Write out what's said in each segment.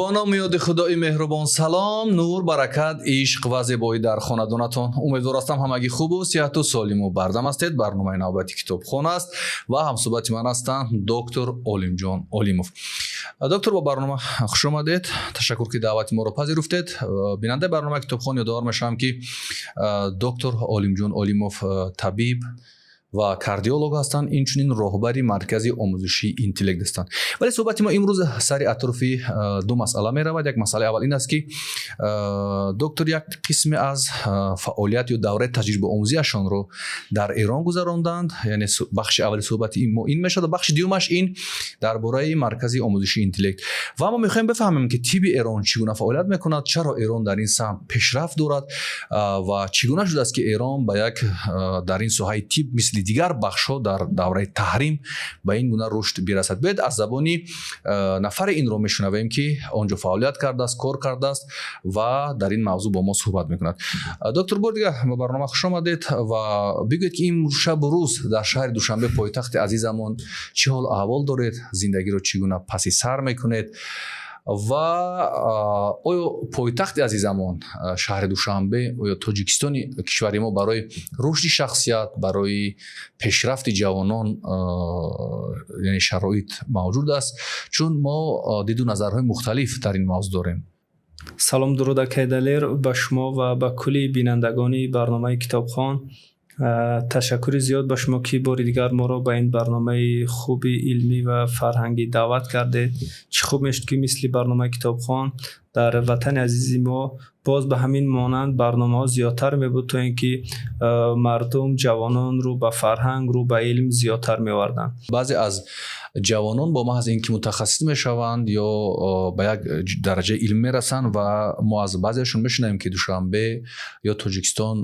Бо номи ёди Худои меҳрубон. Салом, нур, баракат, ишқ ва зебоӣ дар хонадонатон. Умедвор ҳастам, ҳамагӣ хубу сиҳату солиму бардам ҳастед. Барномаи навбати «Китобхон» аст ва ҳамсӯҳбати ман ҳастанд доктор Олимҷон Олимов. Доктор, ба барнома хуш омадед. Ташаккур, ки даъвати моро пазируфтед. Бинандаи барномаи «Китобхон», ёдовар мешавам, ки доктор Олимҷон Олимов табиб ва кардиолог ҳастанд, инчунин роҳбари маркази омӯзишии «Интеллект» ҳастанд. Вале суҳбати мо имрӯз сари атрофи ду масъала меравад. Як масъалаи аввал ин аст, ки доктор як қисме аз фаъолият ё давраи таҷрибаомӯзиашонро дар Эрон гузаронданд. Яъне бахши аввали суҳбати мо ин мешавад ва бахши дуюмаш ин дар бораи маркази омӯзишии «Интеллект». Ва мо мехоҳем бифаҳмем, ки тибби Эрон чӣ гуна фаъолият мекунад, чаро Эрон дар ин самт пешрафт дорад ва чӣ гуна шудааст, ки Эрон ба як дар ин соҳаи тиб мисли дигар бахшҳо дар давраи таҳрим ба ин гуна рушд бирасад. Биёед, аз забони нафаре инро мешунавем, ки он ҷо фаъолият кардааст, кор кардааст ва дар ин мавзӯъ бо мо суҳбат мекунад. Доктор, бори дигар ба барнома хуш омадед ва бигӯед, ки ин шабу рӯз дар шаҳри Душанбе, пойтахти азизамон, чӣ ҳол аҳвол доред, зиндагиро чӣ гуна паси сар мекунед ва оё пойтахти азизамон, шаҳри Душанбе, оё Тоҷикистони кишвари мо барои рушди шахсият, барои пешрафти ҷавонон, яъне шароит мавҷуд аст? Чун мо диду назарҳои мухталиф дар ин мавзӯъ дорем. Салом, дуруд, акай Далер, ба шумо ва ба кулли бинандагони барномаи «Китобхон». Ташаккури зиёд ба шумо, ки бори дигар моро ба ин барномаи хуби илмӣ ва фарҳангӣ даъват кардед. Чӣ хуб мешуд, ки мисли барномаи «Китобхон» дар ватани азизи мо боз ба ҳамин монанд барномаҳо зиёдтар мебуд, то ин ки мардум, ҷавонон рӯ ба фарҳанг, рӯ ба илм зиёдтар меоварданд. Баъзе аз ҷавонон бо маҳз ин ки мутахассис мешаванд ё ба як дараҷаи илм мерасанд ва мо аз баъзеашон мешунавем, ки Душанбе ё Тоҷикистон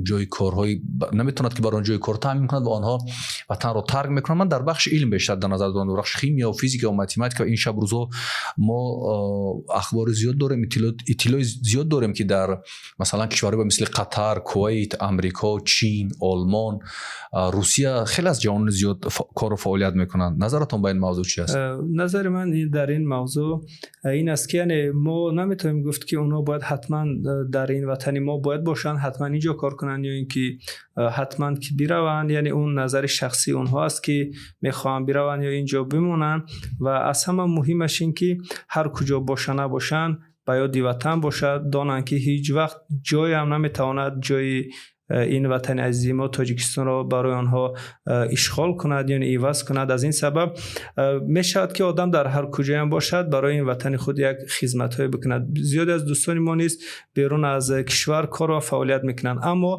ҷои корҳои наметавонад, ки бар он ҷои кор таъмин кунад ва онҳо ватанро тарк мекунанд. Ман дар бахши илм бештар дар назар дорам, бахши химия, физика ва математика. Ин шаб рӯзҳо мо ахбори зиёд дорем, иттилои зиёд дорем, ки дар масалан кишварҳое мисли Қатар, Кувайт, Амрико, Чин, Олмон, Русия хеле аз ҷавонони зиёд кору фаъолият мекунанд. Назаратон ба ин мавзӯъ чи аст? Назари ман дар ин мавзӯъ ин аст, ки яъне мо наметавонем гуфт, ки онҳо бояд ҳатман дар ин ватани мо бояд бошанд, ҳатман инҷо кор кунанд ё ин ки ҳатман ки бираванд. Яъне он назари шахсии онҳо аст, ки мехоҳанд бираванд ё инҷо бимонанд. Ва аз ҳама муҳимаш ин ки ҳар куҷо боша набошанд, ба ёди ватан бошад, донанд, ки ҳеҷ вақт ҷоям наметавонад ҷои ин ватани азизи мо Тоҷикистонро барои онҳо ишғол кунад, яъне иваз кунад. Аз ин сабаб мешавад, ки одам дар ҳар куҷоям бошад, барои ин ватани худ як хизматҳое бикунад. Зиёде аз дӯстони мо низ берун аз кишвар кор ва фаъолият мекунанд, аммо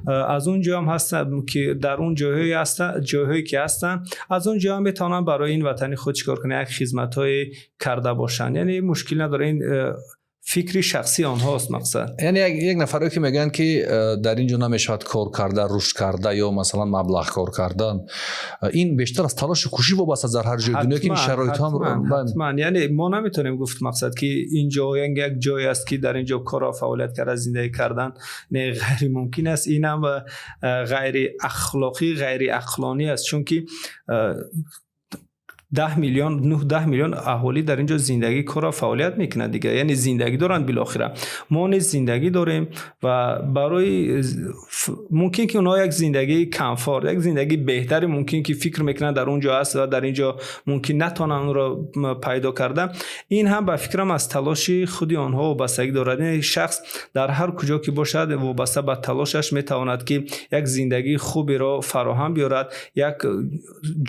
аз он ҷоам ҳастанд, ки дар он ҷойҳое ҳастанд, ҷойҳое ки ҳастанд, аз он ҷоам метавонанд барои ин ватани худ чикор кунанд, як хизматҳое карда бошанд. Яъне мушкил надорад, ин фикри шахсии онҳост, мақсад. Яъне як нафаре, ки мегӯянд, ки дар ин ҷо намешавад кор карда, рушд карда ё масалан маблағ кор кардан, ин бештар аз талошу кӯшиш вобаста аст. Дар ҳар ҷои дунё ки ин шароитҳо. Ҳатман. Яъне мо наметавонем гуфт, мақсад, ки ин ҷо як ҷое аст, ки дар ин ҷо корро, фаъолият карда, зиндагӣ кардан не, ғайримумкин аст. Инам ғайри ахлоқӣ, ғайри ақлонӣ аст, чунки 10 миллион, 9-10 миллион аҳолӣ дар ин ҷо зиндагӣ, корро, фаъолият мекунад дигар, яъне зиндагӣ доранд. Билохира мо низ зиндагӣ дорем ва барои мумкин ки онҳо як зиндагии комфорт, як зиндагии беҳтаре мумкин ки фикр мекунанд дар он ҷо аст ва дар ин ҷо мумкин натавонанд онро пайдо карда. Ин ҳам ба фикрам аз талоши худи онҳо вобастагӣ дорад. Яъне шахс дар ҳар куҷо ки бошад, вобаста ба талошаш метавонад, ки як зиндагии хуберо фароҳам биёрад, як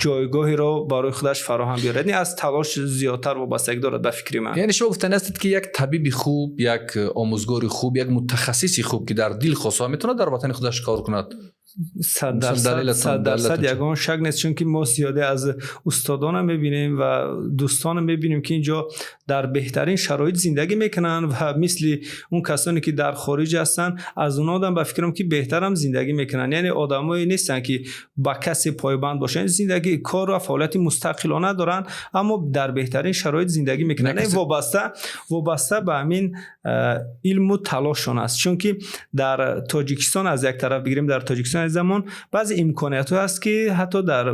ҷойгоҳеро барои худаш фароҳам биёрад. Яъне аз талош зиёдтар вобастагӣ дорад, ба фикри ман. Яъне шумо гуфтани ҳастед, ки як табиби хуб, як омӯзгори хуб, як мутахассиси хуб, ки дар дил хосоа метавонад дар ватани худаш кор кунад? 100%, 100%, ягон шак нест, чунки мо зиёде аз устодона мебинем ва дӯстона мебинем, ки инҷо дар беҳтарин шароит зиндагӣ мекунанд ва мисли он касоне, ки дар хориҷ ҳастанд, аз онҳо дам ба фикрам, ки беҳтарам зиндагӣ мекунанд. Яъне одамое нестанд, ки ба касе пойбанд бошанд. Зиндагӣ, кор ва фаъолияти мустақилона доранд, аммо дар беҳтарин шароит зиндагӣ мекунанд. Вобаста ба ҳамин илму талошшон аст, чунки дар Тоҷикистон, аз як тараф бигирем, дар Тоҷикистон замон баъзе имкониятҳо ҳаст, ки ҳатто дар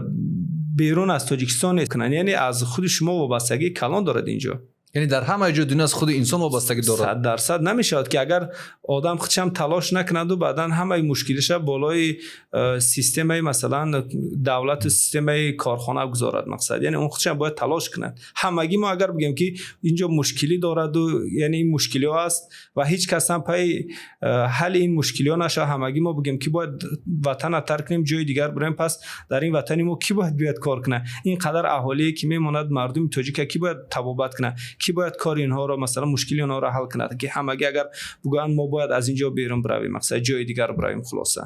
берун аз Тоҷикистон нест. Яъне аз худи шумо вобастагии калон дорад инҷо. Яъне дар ҳамаи ҷои дунё аз худи инсон вобастагӣ дорад. 100% намешавад, ки агар одам худшам талош накунаду баъдан ҳамаи мушкилиша болои системаи, масалан, давлату системаи корхона гузорад, мақсад. Яъне он худшам бояд талош кунад. Ҳамагӣ мо агар бигӯем, ки инҷо мушкилӣ дораду, яъне ин мушкилиҳо аст ва ҳеҷ кас ҳам пайи ҳалли ин мушкилиҳо нашавад, ҳамагӣ мо бигӯем, ки бояд ватана тарк кунем, ҷои дигар бирем, пас дар ин ватани мо кӣ бояд биёяд кор кунад? Ин қадар аҳолие ки мемонад, мардуми тоҷика кӣ бояд табобат кунад? Кӣ бояд кори инҳоро, масалан, мушкили онҳоро ҳал кунад? Ки ҳамагӣ агар бигӯянд, мо бояд аз ин ҷо берун биравем, мақсад, ҷои дигар биравем. Хулоса,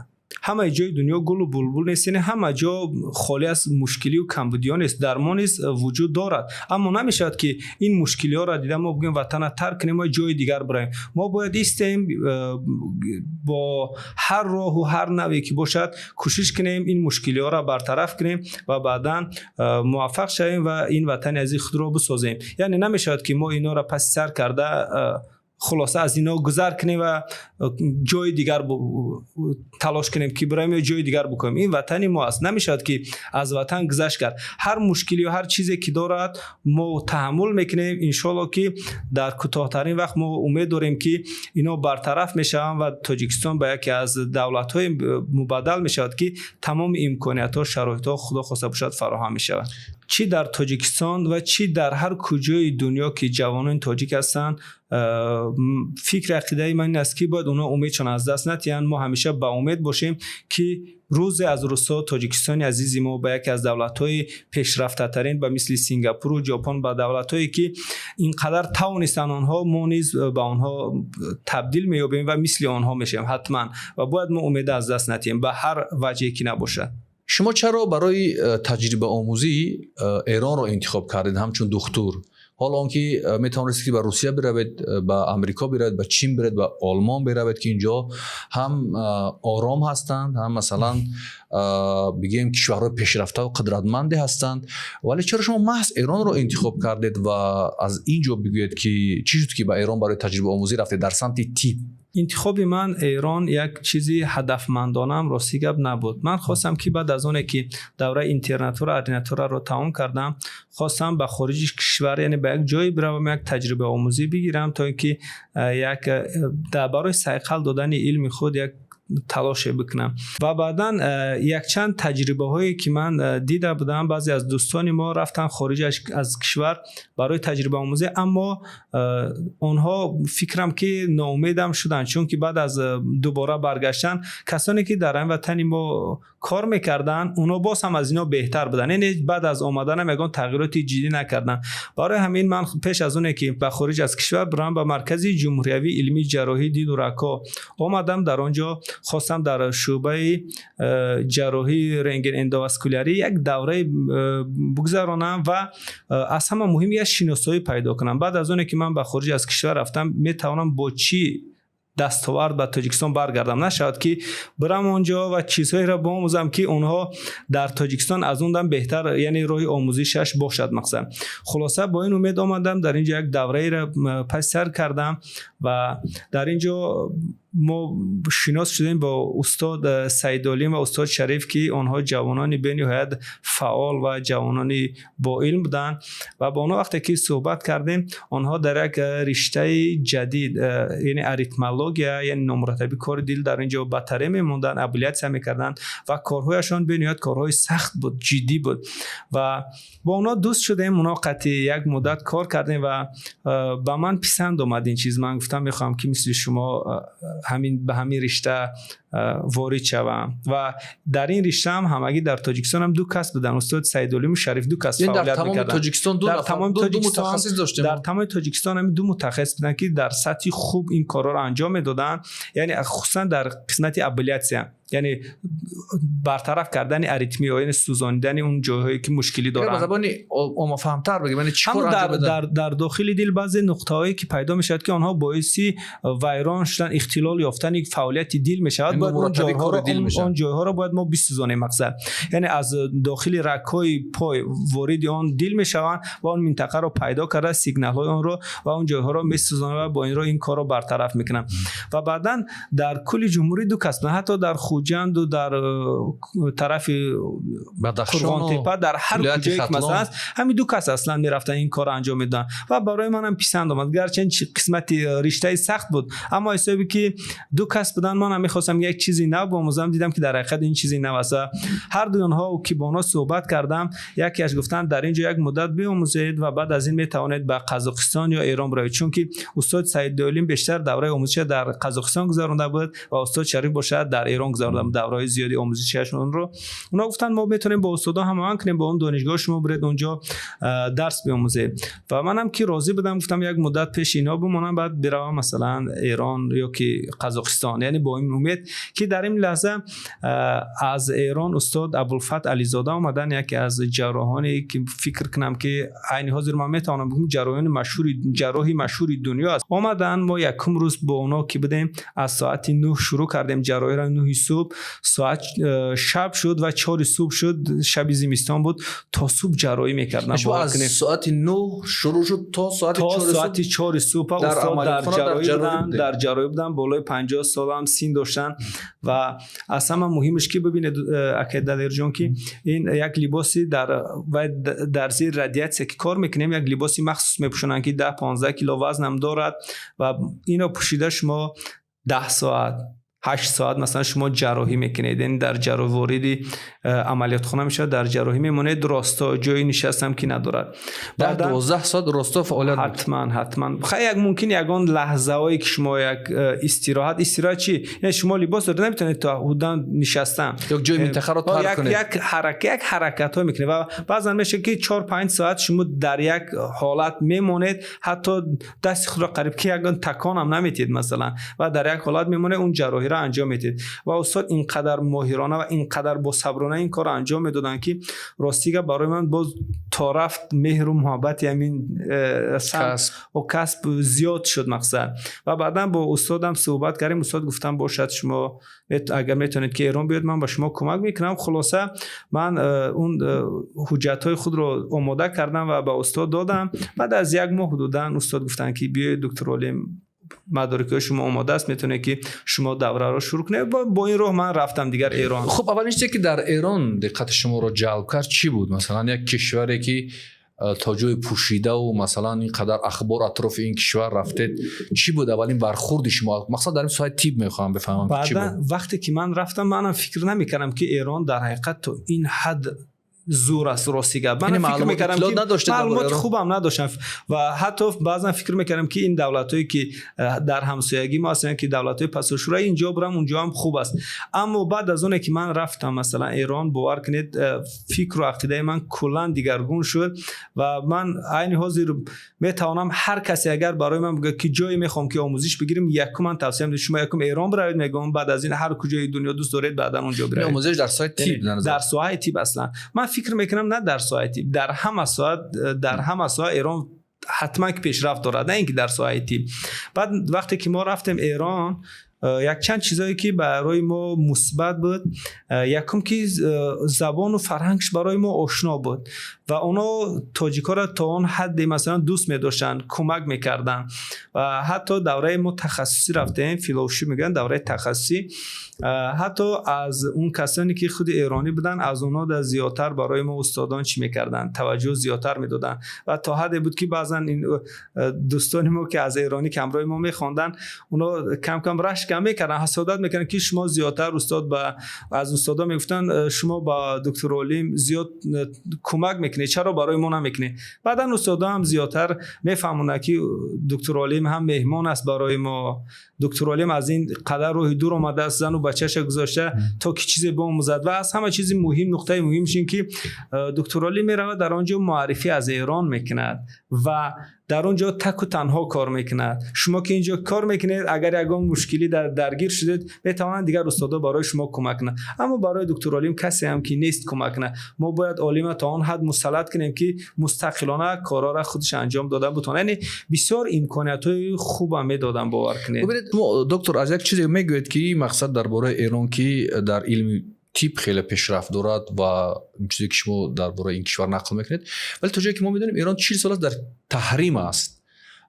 ҳамаи ҷои дунё гулу булбул нест, яъне ҳама ҷо холӣ аз мушкилию камбудиҳо нест, дармон низ вуҷуд дорад. Аммо намешавад, ки ин мушкилиҳоро дида мо бигӯем, ватана тарк кунем ва ҷои дигар биравем. Мо бояд истем, бо ҳар роҳу ҳар навъе ки бошад, кӯшиш кунем, ин мушкилиҳоро бартараф кунем ва баъдан муваффақ шавем ва ин ватани азизи худро бисозем. Яъне намешавад, ки мо инҳоро паси сар карда, хулоса, аз инҳо гузар кунем ва ҷои дигар талош кунем, ки биравем ё ҷои дигар бикунем. Ин ватани мо аст, намешавад, ки аз ватан гузашт кард. Ҳар мушкилиё, ҳар чизе ки дорад, мо таҳаммул мекунем. Иншоалло, ки дар кӯтоҳтарин вақт мо умед дорем, ки инҳо бартараф мешаванд ва Тоҷикистон ба яке аз давлатҳое мубаддал мешавад, ки тамоми имкониятҳо, шароитҳо, худо хоста бошад, фароҳам мешавад. Чӣ дар Тоҷикистон ва чӣ дар ҳар куҷои дунё ки ҷавонони тоҷик ҳастанд, фикри ақидаи ман ин аст, ки бояд онҳо умедшон аз даст натиҳанд. Мо ҳамеша ба умед бошем, ки рӯзе аз рӯзҳо Тоҷикистони азизи мо ба яке аз давлатҳои пешрафтатарин, ба мисли Сингапуру Ҷопон, ба давлатҳое ки ин қадар тавонистанд онҳо, мо низ ба онҳо табдил меёбем ва мисли онҳо мешавем ҳатман. Ва бояд мо умеда аз даст натиҳем ба ҳар ваҷҳе ки набошад. Шумо чаро барои таҷрибаомӯзӣ Эронро интихоб кардед ҳамчун духтур, ҳоло он ки метавонистед, ки ба Русия биравед, ба Амрико биравед, ба Чин биравед, ба Олмон биравед, ки инҷо ҳам ором ҳастанд, ҳам, масалан, бигӯем, кишварҳои пешрафтаву қудратманде ҳастанд? Вале чаро шумо маҳз Эронро интихоб кардед ва аз ин ҷо бигӯед, ки чӣ шуд, ки ба Эрон барои таҷрибаомӯзӣ рафтед дар самти тиб? Интихоби ман Эрон як чизи ҳадафмандонаам, рости гап, набуд. Ман хостам, ки баъд аз оне ки давраи интернатура, ординатураро тамом кардам, хостам ба хориҷи кишвар, яъне ба як ҷое биравам, як таҷрибаомӯзӣ бигирам, то ин ки як барои сайқал додани илми худ як талоше бикунам. Ва баъдан якчанд таҷрибаҳое ки ман дида будам, баъзе аз дӯстони мо рафтан хориҷ аз кишвар барои таҷрибаомӯзӣ, аммо онҳо, фикрам, ки ноумедам шуданд, чунки баъд аз дубора баргаштан, касоне ки дар ин ватани мо кор мекарданд, онҳо боз ҳам аз ино беҳтар буданд. Яъне баъд аз омаданам ягон тағйироти ҷиддӣ накарданд. Барои ҳамин ман пеш аз оне ки ба хориҷ аз кишвар бирам, ба Маркази ҷумҳуриявии илмии ҷарроҳии дилу рагҳо омадам. Дар он ҷо хостам дар шӯъбаи ҷарроҳии рентген эндоваскулярӣ як давраи бигзаронам ва аз ҳама муҳим, як шиносоӣ пайдо кунам. Баъд аз оне ки ман ба хориҷ аз кишвар рафтам, метавонам бо чӣ дастовард ба Тоҷикистон баргардам. Нашавад, ки бирам он ҷо ва чизҳоеро биомӯзам, ки онҳо дар Тоҷикистон аз он дам беҳтар, яъне роҳи омӯзишаш бошад, мақсад. Хулоса, бо ин умед омадам, дар ин ҷо як давраеро паси сар кардам ва дар ин ҷо мо шинос шудем бо устод Саидолим ва устод Шариф, ки онҳо ҷавонони бениҳоят фаъол ва ҷавонони боилм буданд. Ва бо онҳо вақте ки суҳбат кардем, онҳо дар як риштаи ҷадид, яъне аритмология, яъне номураттаби кори дил, дар ин ҷо батарея мемонданд, абляция мекарданд ва корҳояшон бениҳоят корҳои сахт буд, ҷиддӣ буд. Ва бо онҳо дӯст шудем, онҳо қатъи як муддат кор кардем ва ба ман писанд омад ин чиз. Ман гуфтам, мехоҳам, ки мисли шумо ҳамин ба ҳамин ришта ворид шавам. Ва дар ин риштаам ҳамагӣ дар Тоҷикистон ҳам ду кас буданд, устод Саидолиму Шариф, ду кас фаъолият мекарданд. Тоҷикистон ду дар тамоми Тоҷикистон, мутахассис доштем. Дар тамоми Тоҷикистон ҳамин ду мутахассис буданд, ки дар сатҳи хуб ин корҳоро анҷом медоданд, яъне хусусан дар қисмати абляция, яъне бартараф кардани аритмиё, яъне сӯзонидани он ҷойҳое ки мушкилӣ доранд. Ба забони оммафаҳмтар бигем, яъне чӣ кор анҷом медоданд? Дар дохили дил баъзе нуқтаҳое ки пайдо мешавад, ки онҳо боиси вайрон шудан, ихтилол ёфтани фаъолияти дил мешавад. бояд он ҷойҳоро бояд мо бисӯзонем мақсад. Яъне аз дохили рагҳои пой вориди он дил мешаванд ва он минтақаро пайдо карда сигналҳои онро ва он ҷойҳоро месӯзонанд ва бо инро ин корро бартараф мекунанд. Ва баъдан дар кулли ҷумҳурӣ ду кас, ҳатто дар Хуҷанду дар тарафи Қурғонтепа, дар ҳар куҷое ки масалан аст, ҳамин ду кас аслан мерафтанд ин корро анҷом медоданд. Ва барои манам писанд омад, гарчанд қисмати риштаи сахт буд, аммо ҳисоби ки ду кас буданд, манам мехостам як чизи нав биомӯзам. Дидам ки дар ҳақиқат ин чизи нав аст. Ҳар дуи онҳо ки бо онҳо суҳбат кардам, якеаш гуфтанд дар ин ҷо як муддат биомӯзед ва баъд аз ин метавонед ба Қазоқистон ё Эрон биравед, чунки устод Саид Олим бештар давраи омӯзиша дар Қазоқистон гузаронда буд ва устод Шариф бошад дар Эрон гузаронда буд давраҳои зиёди омӯзишиашонро. Онҳо гуфтанд мо метавонем бо устодон ҳамоҳанг кунем, бо он донишгоҳ шумо биред онҷо дарс биомӯзед. Ва манам ки розӣ будам, гуфтам як муддат пеши инҳо бимонам, баъд биравам масалан Эрон ё ки Қазоқистон. Яъне бо ин умед ки дар ин лаҳза аз Эрон устод Абулфат Ализода омадан, яке аз ҷарроҳоне ки фикр кунам ки айни ҳозир ман метавонам бигӯям ҷарроҳи машҳури дунё аст. Омадан, мо якум рӯз бо онҳо ки будем, аз соати 9 шурӯъ кардем ҷарроҳиро, 9 субҳ, соат шаб шуд ва 4 субҳ шуд, шаби зимистон буд, то субҳ ҷарроҳӣ мекардам. Аз соати 9 шурӯъ шуд то соати 4 субҳ устод дар ҷарроҳӣ буданд, болои 50 солам син доштанд. Ва аз ҳама муҳимаш ки бибинед акай Далерҷон, ки ин як либоси дар зери радиатсия ки кор мекунем, як либоси махсус мепӯшонанд ки 10-15 кило вазнам дорад ва инро пӯшида шумо 10 соат 8 соат масалан шумо ҷарроҳӣ мекунед, яъне дар ҷарроҳ вориди амалиётхона мешавад, дар ҷарроҳӣ мемонед, росто ҷои нишастам ки надорад. Дар 12 соат росто фаъолият ҳатман, ҳатман. Хай як мумкин ягон лаҳзаҳое ки шумо як истироҳат, истироҳат чӣ? Яъне шумо либос доред, наметавонед то ҳудан нишастан. Як ҷои минтақаро тарк кунед. Як ҳаракат, як ҳаракатҳо мекунед ва баъзан мешавад ки 4-5 соат шумо дар як ҳолат мемонед, ҳатто дасти худро қариб ки ягон такон ҳам наметиҳед масалан, ва дар як ҳолат мемонед, он ҷарроҳиро анҷом медиҳед. Ва устод ин қадар моҳирона ва ин қадар босаброна ин корро анҷом медоданд ки ростига барои ман боз то рафт меҳру муҳаббати ҳамин ва касб зиёд шуд мақсад. Ва баъдан бо устодам суҳбат кардем, устод гуфтам бошад шумо агар метавонед ки Эрон биёед, ман ба шумо кӯмак мекунам. Хулоса ман он ҳуҷҷатҳои худро омода кардам ва ба устод додам. Баъд аз як моҳ ҳудудан устод гуфтанд ки биёед доктор Олим, мадорикҳои шумо омода аст, метавонед ки шумо давраро шурӯъ кунед. Бо ин роҳ ман рафтам дигар Эрон. Хуб, аввалин чизе ки дар Эрон диққати шуморо ҷалб кард чӣ буд? Масалан як кишваре ки то ҷои пӯшидаву масалан ин қадар ахбор атрофи ин кишвар рафтед, чӣ буд аввалин бархурди шумо? Мақсад дар ин соҳаи тиб мехоҳам бифаҳмам чӣ буд. Вақте ки ман рафтам, манам фикр намекардам ки Эрон дар ҳақиқат то ин ҳад зур аст. Рости гап, ман фикр мекардам ки маълумоти хубам надоштам ва ҳатто баъзан фикр мекардам ки ин давлатҳое ки дар ҳамсоягӣ мо ҳастанд, ки давлатҳои пасошӯравӣ, инҷо бирам унҷо ҳам хуб аст. Аммо баъд аз оне ки ман рафтам масалан Эрон, бовар кунед, фикру ақидаи ман куллан дигаргун шуд ва ман айни ҳозир метавонам ҳар касе агар барои ман бигӯяд ки ҷое мехоҳам ки омӯзиш бигирем, якум ман тавсия медиҳам шумо якум Эрон биравед, мегӯям баъд аз ин ҳар куҷои дунё дӯст доред баъдан унҷо биравед. Омӯзиш дар соҳаи тиб, дар соҳаи тиб аслан ман фикр мекунам на дар соҳаи тиб, дар ҳама соҳа, дар ҳама соҳа Эрон ҳатман ки пешрафт дорад, на ин ки дар соҳаи тиб. Баъд вақте ки мо рафтем Эрон, якчанд чизое ки барои мо мусбат буд, якум ки забону фарҳангш барои мо ошно буд ва онҳо тоҷикҳоро то он ҳадде масалан дӯст медоштанд, кӯмак мекарданд. Ва ҳатто давраи мо тахассусӣ рафтем, fellowship мегӯянд, давраи тахассусӣ, ҳатто аз он касоне ки худи эронӣ буданд, аз онҳо да зиёдтар барои мо устодон чӣ мекарданд, таваҷҷӯҳ зиёдтар медоданд. Ва то ҳадде буд ки баъзан ин дӯстони мо ки аз эронӣ ки ҳамроҳи мо мехонданд, онҳо кам кам рашк мекарданд, ҳасодат мекарданд ки шумо зиёдтар устод ба аз устодон мегуфтанд шумо ба доктор Олим зиёд кӯмак мекунед, чаро барои мо намекунед? Баъдан устодон ҳам зиёдтар мефаҳмонанд ки доктор Олим ҳам меҳмон аст барои мо, доктор Олим аз ин қадар роҳи дур омадааст, зану бачаша гузошта то ки чизе биомӯзад. Ва аз ҳама чизи муҳим, нуқтаи муҳимш ин ки доктор Олим меравад дар он ҷо муаррифӣ аз Эрон мекунад ва Дар он ҷо таку танҳо кор мекунад. Шумо ки инҷо кор мекунед, агар ягон мушкилӣ даргир шудед, метавонанд дигар устодо барои шумо кӯмак кунанд. Аммо барои доктор олим касе ҳам ки нест кӯмак кунад. Мо бояд олима то он ҳад мусаллат кунем, ки мустақилона корҳоро худаш анҷом дода бутавонад. Яъне бисёр имкониятҳои хубам медодам, бовар кунед. Бубинед, доктор, аз як чизе мегӯед, ки мақсад дар бораи Эрон, ки дар илми тиб хеле пешрафт дорад, ва чизе ки шумо дар бораи ин кишвар нақл мекунед. Вале то ҷое ки мо медонем, Эрон 40 сол аст дар таҳрим аст.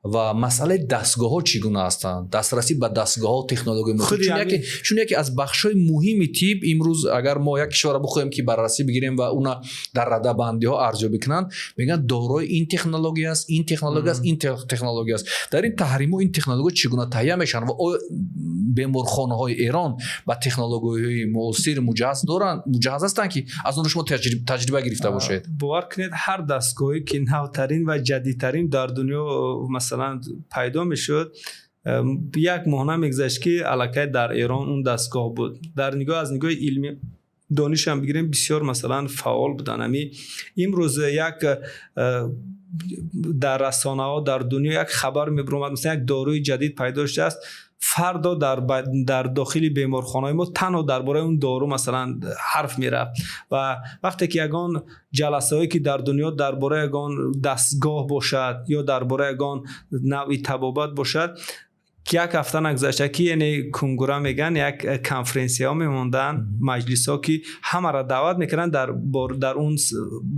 Ва масъалаи дастгоҳҳо чӣ гуна ҳастанд, дастрасӣ ба дастгоҳҳо, технология? Чун яке аз бахшҳои муҳими тиб имрӯз, агар мо як кишварро бихоҳем, ки баррасӣ бигирем ва уна дар радабандиҳо арзёбӣ кунанд, мегӯянд, дорои ин технология аст, ин технология аст, ин технология аст. Дар ин таҳриму ин технология чӣ гуна таҳия мешаванд ва оё беморхонаҳои Эрон ба технологияҳои муосир муҷаҳҳаз доранд, муҷаҳҳаз ҳастанд, ки аз он шумо таҷриба гирифта бошед? Бовар кунед, ҳар дастгоҳе ки навтарин ва ҷадидтарин дар дунё, масалан, пайдо мешуд, як моҳ намегузашт, ки аллакай дар Эрон он дастгоҳ буд. Дар нигоҳ аз нигоҳи илми донишам бигирем, бисёр, масалан, фаъол буданд. Ами имрӯз як дар расонаҳо дар дунё як хабар мебиромад, масалан, як доруи ҷадид пайдо шудааст, фардо дар дохили беморхонаҳои мо танҳо дар бораи он дору, масалан, ҳарф мерафт. Ва вақте ки ягон ҷаласаҳое ки дар дунё дар бораи ягон дастгоҳ бошад ё дар бораи ягон навъи табобат бошад, як ҳафта нагузашта ки, яъне кунгура мегӯянд, як конференсияҳо мемонданд, маҷлисҳо, ки ҳамаро даъват мекарданд, дар он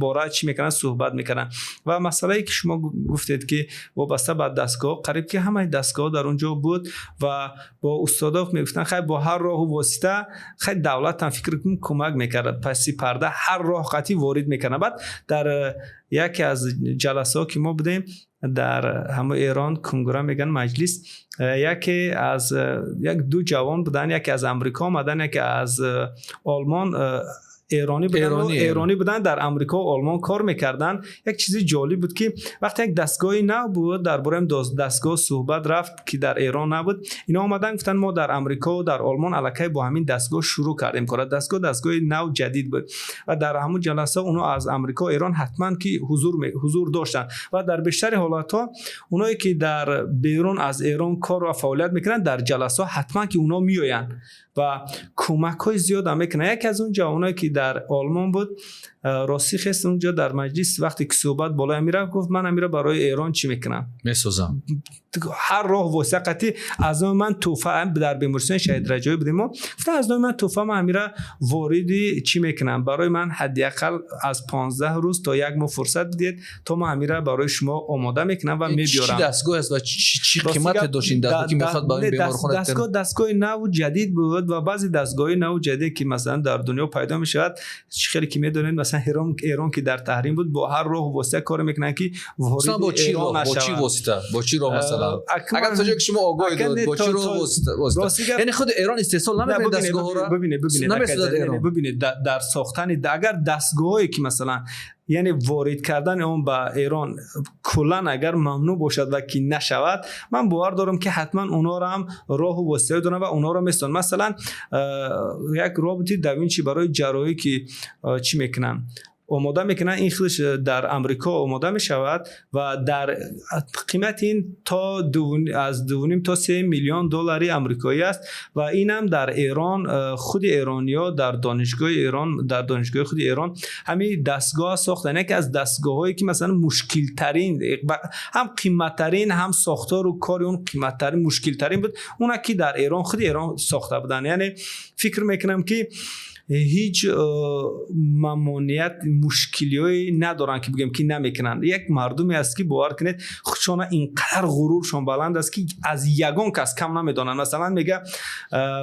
бора чӣ мекарданд, суҳбат мекарданд. Ва масъалае ки шумо гуфтед, ки вобаста ба дастгоҳ, қариб ки ҳамаи дастгоҳ дар он ҷо буд ва бо устодо мегуфтанд, хай, бо ҳар роҳу восита, хай, давлатам, фикр кун, кӯмак мекард, паси парда ҳар роҳ қатъӣ ворид мекарданд. Баъд дар яке аз ҷаласаҳо ки мо будем дар ҳамон Эрон, кунгура мегӯянд, маҷлис, яке аз як ду ҷавон буданд, яке аз Амрико омадан, яке аз Олмон, эронӣ буданд, эронӣ буданд, дар Амрико, Олмон кор мекарданд. Як чизи ҷолиб буд, ки вақте як дастгоҳи нав буд, дар бораи дастгоҳ суҳбат рафт, ки дар Эрон набуд, ино омадан гуфтанд, мо дар Амрико, дар Олмон аллакай бо ҳамин дастгоҳ шурӯъ кардем кора. Дастгоҳ дастгоҳи нав, ҷадид буд. Ва дар ҳамун ҷаласа оно аз Амрико, Эрон ҳатман ки ҳузур доштанд. Ва дар бештари ҳолатҳо оное ки дар берун аз Эрон кор ва фаъолият мекунанд, дар ҷаласаҳо ҳатман ки оно меоянд ва кӯмакҳои зиёдам мекунанд. Яке аз он ҷавоное ки дар Олмон буд, ростӣ хест, онҷо дар маҷлис вақте ки суҳбат болоя мерафт, гуфт, ман амира барои Эрон чӣ мекунам? Месозам. Ҳар роҳ восита қатъӣ аз номи ман тӯҳфа, дар бемористони Шаҳид Раҷоӣ будем мо, гуфтам, аз номи ман тӯҳфа, ман амира вориди чӣ мекунам, барои ман ҳадди ақал аз 15 рӯз то як моҳ фурсат бидиҳед, то ман амира барои шумо омода мекунам ва мебиёрам. Чӣ дастгоҳ аст ва чӣ қимате дошт ин дастгоҳ, ки мехоҳад ба беморхона? Дастгоҳ дастгоҳи наву ҷадид буд. Ва баъзе дастгоҳҳои наву ҷадид ки, масалан, дар дунё пайдо мешавад, чӣ хеле ки медонед, масалан, Эрон ки дар таҳрим буд, бо ҳар роҳу восита кор мекунанд, ки вориди Эрон нашавад. Бо чӣ восита, бо чӣ роҳ, масалан, агар то ҷое ки шумо огоҳӣ доред, бо чӣ роҳ восита? Яъне худи Эрон истеҳсол намекунад дастгоҳҳоро? Бибинед, бибинед, бибинед, дар сохтани агар дастгоҳое ки, масалан, яъне ворид кардани он ба Эрон куллан агар мамнӯъ бошад ва ки нашавад, ман бовар дорам, ки ҳатман онҳоро ҳам роҳу воситаҳое доранд ва онҳоро месонанд. Масалан, як роботи да Винчи барои ҷарроҳӣ ки чӣ мекунанд, омода мекунанд, ин худаш дар Амрико омода мешавад ва дар қимати ин то аз 2,5 то 3 миллион доллари амрикоӣ аст. Ва инам дар Эрон худи эрониё дар донишгоҳи Эрон, дар донишгоҳи худи Эрон ҳамин дастгоҳ сохтан. Яке аз дастгоҳҳое ки, масалан, мушкилтарин, ҳам қиматтарин, ҳам сохтору кори он қиматтарин, мушкилтарин буд, она ки дар Эрон, худи Эрон сохта буданд. Яъне фикр мекунам, ки ҳеҷ мамоният, мушкилиҳое надоранд, ки бигӯем, ки намекунанд. Як мардуме аст, ки, бовар кунед, худшона инқадар ғуруршон баланд аст, ки аз ягон кас кам намедонанд. Масалан, мега,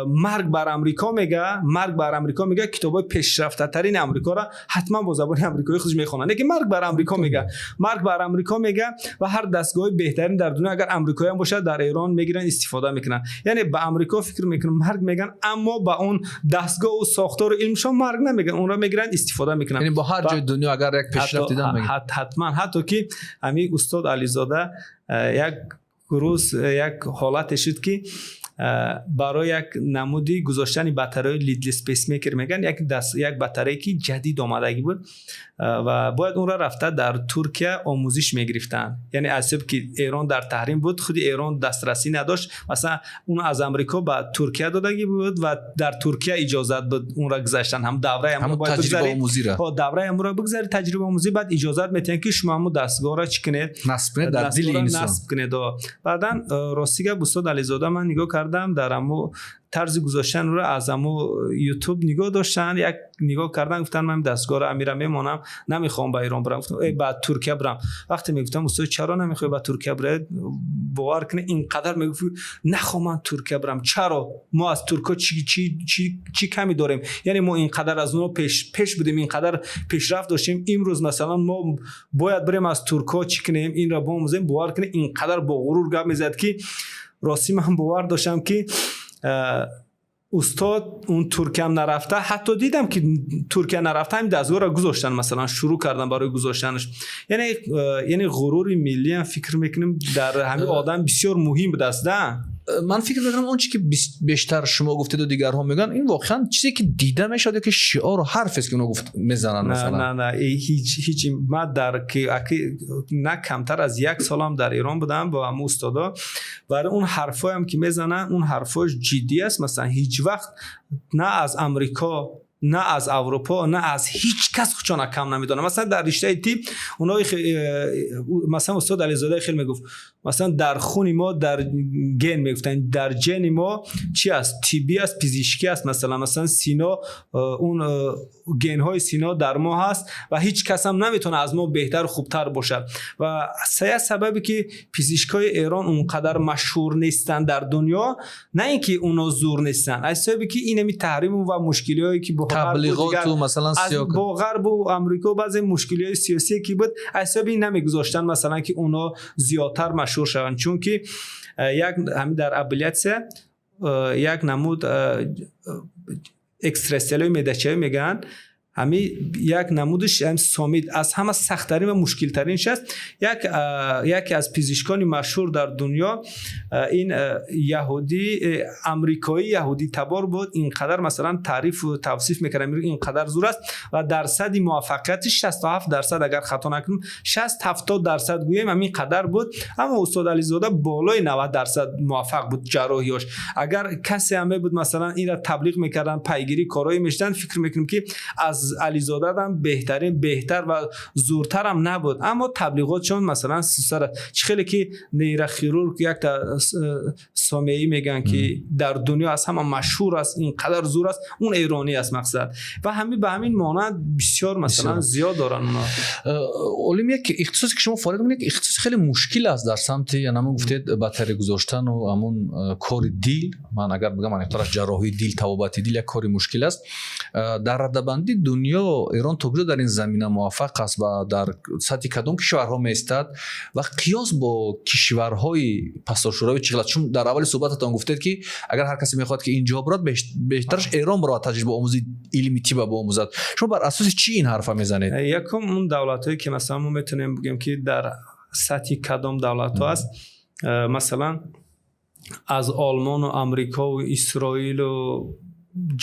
марг бар Амрико мега, марг бар Амрико мега, китобҳои пешрафтатарини Амрикоро ҳатман бо забони амрикоӣ худш мехонанд, лекин марг бар Амрико мега, марг бар Амрико мега. Ва ҳар дастгоҳи беҳтарин дар дунё агар амрикоиам бошад, дар Эрон мегиранд, истифода мекунанд. Яъне ба Амрико, фикр мекунам, марг меган, аммо ба он дастгоҳу сохтору илмшон марг намеган, онро мегиранд, истифода мекунанд. Яъне бо ҳар ҷои дунё агар як пешрафт дидан мегиранд. Ҳатман. Ҳатто ки ҳамин устод Ализода як рӯз як ҳолате шуд, ки Барои як намуди гузоштани батареяи leadless pacemaker мегӯянд, як батарее ки ҷадид омадагӣ буд ва бояд онро рафта дар Туркия омӯзиш мегирифтанд. Яъне аз ҳисоб ки Эрон дар таҳрим буд, худи Эрон дастрасӣ надошт. Масалан, он аз Амрико ба Туркия додагӣ буд ва дар Туркия иҷозат буд онро гузаштан. Ҳам давраи ҳамон таҷрибаомӯзиро. Давраи ҳамонро бигзаред, таҷрибаомӯзӣ, баъд иҷозат метиҳанд, ки шумо ҳамон дастгоҳро чӣ кунед? Насб кунед дар дили инсон. Насб кунед. Баъдан, рости гап, устод Ализода, ман нигоҳ кардам, дар ҳамо тарзи гузоштанро аз ҳамо Ютуб нигоҳ доштанд, як нигоҳ кардан, гуфтанд: «Ман дастгоҳро амира мемонам, намехоҳам ба Эрон барам, ба Туркия барам». Вақте мегуфтам: «Устод, чаро намехоҳӣ ба Туркия баред?» Бовар кунед, инқадар мегуфт: «Нахоҳам ман Туркия барам. Чаро? Мо аз туркҳо чӣ ками дорем? Яъне мо инқадар аз онҳо пеш будем, инқадар пешрафт доштем, имрӯз масалан мо бояд барем аз туркҳо чӣ кунем, инро биомӯзем?» Бовар кунед, инқадар бо ғурур гап мезад, ки ростӣ ман бовар доштам, ки устод он Туркиям нарафта, ҳатто дидам, ки Туркия нарафта, ҳамин дастгоҳро гузоштан, масалан, шурӯъ кардан барои гузоштанаш. Яъне ғурури миллиам, фикр мекунем, дар ҳамин одам бисёр муҳим будааст да. Ман фикр мекунам, он чи ки бештар шумо гуфтеду дигарҳо мегӯянд, ин воқеан чизе ки дида мешавад ё ки шиору ҳарфест, ки оно гуфт мезананд масалан? На, ҳеҷ. Ман дар ки на камтар аз як солам дар Эрон будам бо ҳамун устодо. Барои он ҳарфҳоям ки мезананд, он ҳарфҳош ҷиддӣ аст. Масалан, ҳеҷ вақт на аз Амрико, на аз Аврупо, на аз ҳеҷ кас худшона кам намедонам. Масалан, дар риштаи тиб оно, масалан, устод Ализода хел мегуфт: масалан, дар хуни мо, дар ген мегуфтанд, дар ҷени мо чи аст? Тиббӣ аст, пизишкӣ аст. Масалан, Сино, он генҳои Сино дар мо ҳаст ва ҳеҷ касам наметавонад аз мо беҳтару хубтар бошад. Ва як сабабе ки пизишкҳои Эрон он қадар машҳур нестанд дар дунё, на ин ки оно зур нестанд, аз ҳисобе ки инами таҳриму ва мушкилиҳое ки таблиғоту масалан бо ғарбу Амрико, баъзе мушкилиҳои сиёсие ки буд, аз ҳисоби ин намегузоштанд, масалан, ки оно зиёдтар машҳур шаванд. Чунки як ҳамин дар абляция як намуд экстрасистолияи меъдачавӣ мегӯянд, ҳами як намудиш сомид аз ҳама сахттарин ва мушкилтаринш аст. Яке аз пизишкони машҳур дар дунё, ин яҳудӣ, амрикоӣ, яҳудитабор буд, инқадар масалан таърифу тавсиф мекард, инқадар зур аст ва дарсади муваффақиятиш 67%, агар хато накунам, 60-70% гӯем, ҳамин қадар буд. Аммо устод Ализода болои 90% муваффақ буд ҷарроҳиёш. Агар касе ҳам мебуд, масалан, инро таблиғ мекарданд, пайгирӣ корҳое мешуданд, фикр мекунем, ки аз Ализодадам беҳтарин, беҳтар ва зуртарам набуд. Аммо таблиғотшон масалан сусар чӣ хеле ки нейрохирург якта сомеӣ мегӯянд, ки дар дунё аз ҳама машҳур аст, инқадар зур аст, он эронӣ аст, мақсад. Ва ҳамин ба ҳамин монанд бисёр, масалан, зиёд доранд оно. Олим, як ихтисосе ки шумо фаъолият мекунед, ихтисоси хеле мушкил аст дар самти ҳамон гуфтед, батарея гузоштану ҳамон кори дил. Ман агар бигам, аниқтараш ҷарроҳии дил, табобати дил як кори мушкил аст. Дар радабандии дунё Эрон то куҷо дар ин замина муваффақ аст ва дар сатҳи кадом кишварҳо меистад ва қиёс бо кишварҳои пасошӯравӣ чӣ хел аст? Чун дар аввали суҳбататон гуфтед, ки агар ҳар касе мехоҳад, ки ин ҷо бирад, беҳтараш Эрон бирад, таҷрибаомӯзи илми тиба биомӯзад. Шумо бар асоси чӣ ин ҳарфа мезанед? Якум, он давлатҳое ки масалан мо метавонем бигӯем, ки дар сатҳи кадом давлатҳо аст, масалан, аз Олмону Амрикову Исроилу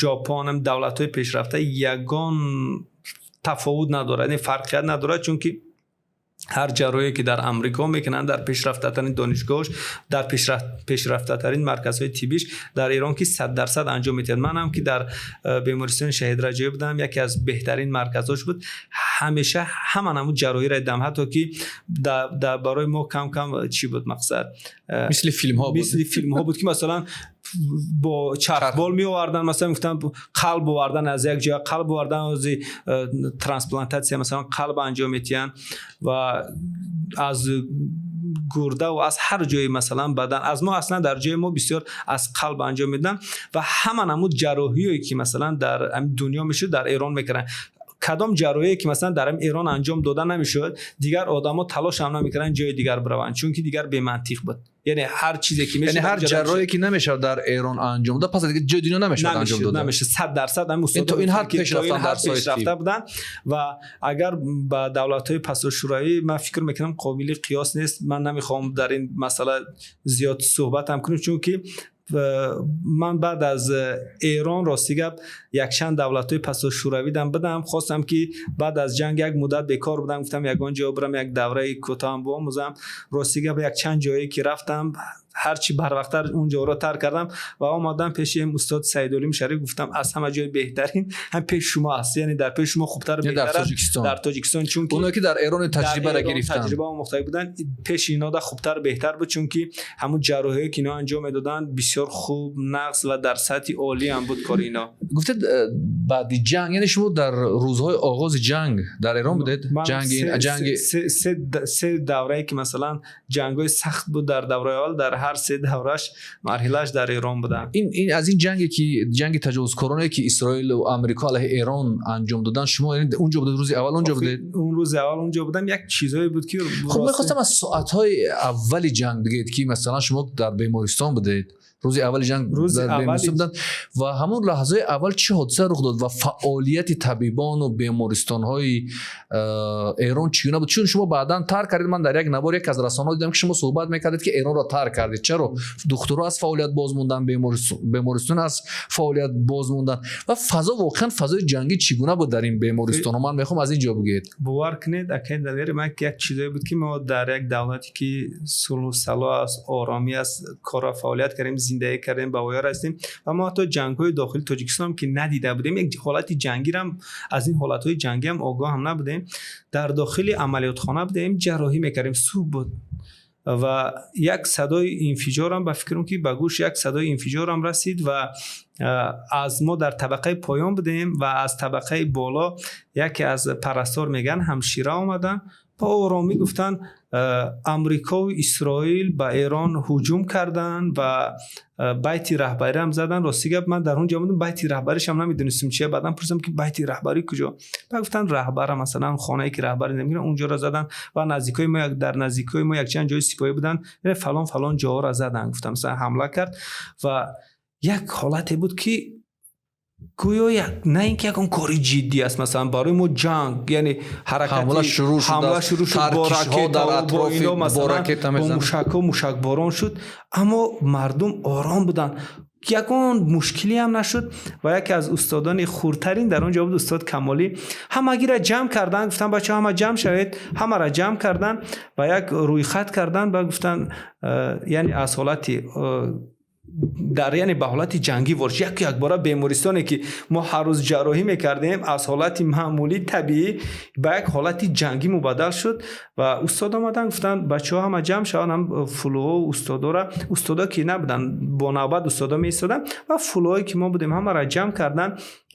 Ҷопонам, давлатҳои пешрафта ягон тафовут надорад, яъне фарқият надорад, чунки ҳар ҷарроҳие ки дар Амрико мекунанд, дар пешрафтатарин донишгоҳш, дар пешрафтатарин марказҳои тиббиш, дар Эрон ки 100% анҷом медиҳад. Манам ки дар бемористони Шаҳид Раҷоӣ будам, яке аз беҳтарин марказҳош буд, ҳамеша ҳама намуд ҷарроҳиро дидам, ҳатто ки барои мо кам кам чӣ буд, мақсад, мисли филмҳо буд. Мисли филмҳо буд, ки масалан бо чархбол меовардан, масалан, мегуфтанд, қалб овардан аз як ҷоя, қалб овардан, ози трансплантатсия, масалан, қалб анҷом медиҳанд ва аз гурда ва аз ҳар ҷои, масалан, бадан аз мо, аслан дар ҷои мо бисёр аз қалб анҷом медиҳанд ва ҳама намуд ҷарроҳие ки масалан дар дунё мешуд, дар Эрон мекарданд. Кадом ҷарроҳие ки масалан дар Эрон анҷом дода намешуд, дигар одамо талош ҳам намекарданд ҷои дигар бираванд, чунки дигар бемантиқ буд. Яъне ҳар чизе ки мешуд, яъне ҳар ҷарроҳие ки намешавад дар Эрон анҷом дод, пас дигар ҷои дунё намешавад анҷом дода. Намешуд, 100% ҳамин устод то ин ҳад ки то ин пешрафтан дар ҳад соҳаи пешрафта тиб. буданд. Ва агар ба давлатҳои пасошӯравӣ, ман фикр мекунам, қобили қиёс нест. Ман намехоҳам дар ин масъала зиёд суҳбат ҳам кунем, чунки Ман баъд аз Эрон, рости гап, якчанд давлатҳои пасошӯравидам будам. Хостам, ки баъд аз ҷанг як муддат бекор будам, гуфтам, ягон ҷо бирам, як давраи кӯтоҳам биомӯзам. Рости гап, якчанд ҷое ки рафтам, ҳарчи барвақттар он ҷоро тарк кардам ва омадам пеши устод Саидолим Шариф. Гуфтам, аз ҳама ҷои беҳтарин ҳам пеш шумо аст, яъне дар пеши шумо хубтар, беҳтар аст дар Тоҷикистон, чунки оное ки дар Эрон таҷрибаро гирифтанд, таҷриба омӯхта буданд, пеши инода хубтар, беҳтар буд, чунки ҳамун ҷарроҳие ки ино анҷом медоданд, бисёр хуб, нағз ва дар сатҳи олӣ ҳам буд кори ино. Гуфтед, баъди ҷанг, яъне шумо дар рӯзҳои оғози ҷанг дар Эрон будед? Ҷанги Се даврае ки, масалан, ҷангҳои сахт буд, дар давраи аввал, дар ҳар се давраш, марҳилааш дар Эрон будам. Ин аз ин ҷанге ки ҷанги таҷовузкороне ки Исроил ва Амрико алайҳи Эрон анҷом доданд, шумо унҷо будед, рӯзи аввал унҷо будед? Он рӯзи аввал унҷо будам. Як чизое буд ки Хуб, мехостам аз соатҳои аввали ҷанг бигӯед, ки масалан шумо дар бемористон будед, рӯзи аввали ҷанг дар бемористон буданд ва ҳамон лаҳзаи аввал чӣ ҳодиса рух дод ва фаъолияти табибону бемористонҳои Эрон чӣ гуна буд? Чун шумо баъдан тарк кардед, ман дар як навор як аз расонаҳо дидам, ки шумо суҳбат мекардед, ки Эронро тарк кардед. Чаро духтурҳо аз фаъолият боз монданд, бемористон аз фаъолият боз монданд ва фазо воқеан фазои ҷангӣ чӣ гуна буд дар ин бемористонҳо? Ман мехоҳам аз ин ҷо бигӯед. Бовар кунед, акай Далери, ман як чизое буд, ки мо дар як давлате ки сулҳу салоҳ аст, оромӣ аст, корро фаъолият кардем, зиндагӣ кардем, ба воя расидем ва мо ҳатто ҷангҳои дохили Тоҷикистон ки надида будем, як ҳолати ҷангирам, аз ин ҳолатҳои ҷангиам огоҳ ҳам набудем. Дар дохили амалиётхона будем, ҷарроҳӣ мекардем. Субҳ буд ва як садои инфиҷорам, ба фикрам, ки ба гӯш як садои инфиҷорам расид ва аз мо дар табақаи поён будем ва аз табақаи боло яке аз парастор, мегӯянд, ҳамшира омаданд, ба оромӣ гуфтанд, Амрикову Исроил ба Эрон ҳуҷум карданд ва байти раҳбариам заданд. Рости гап, ман дар он ҷо будам, байти раҳбаришам намедонистем чия. Баъдан пурсидам, ки байти раҳбарӣ куҷо? Ба гуфтанд, раҳбара, масалан, хонае ки раҳбар намегиранд, унҷоро заданд ва наздикои мо, дар наздикои мо якчанд ҷои сипоҳӣ буданд, фалон фалон ҷоҳоро заданд, гуфтам, масалан, ҳамла кард. Ва як ҳолате буд, ки гӯё на ин ки ягон кори ҷиддӣ аст, масалан, барои мо ҷанг, яъне ҳамла шурӯъ шуд, бо ракета, масалан, бо мушакҳо, мушакборон шуд, аммо мардум ором буданд, ягон мушкиле ҳам нашуд. Ва яке аз устодони хурдтарин дар он ҷо буд, устод Камолӣ. Ҳамагиро ҷамъ карданд, гуфтанд, бачаҳо, ҳама ҷамъ шавед. Ҳамаро ҷамъ карданд ва як рӯйхат карданд ва гуфтанд, яъне аз ҳолати дар, яъне ба ҳолати ҷангӣ ворид яку якбора бемористоне ки мо ҳар рӯз ҷарроҳӣ мекардем, аз ҳолати маъмулӣ, табиӣ ба як ҳолати ҷангӣ мубаддал шуд. Ва устод омаданд, гуфтанд, бачаҳо, ҳама ҷамъ шаванд. Ҳам фулӯҳо, устодора, устодо ки набуданд, бо навбат устодо меистоданд ва фулӯҳое ки мо будем, ҳамаро ҷамъ карданд.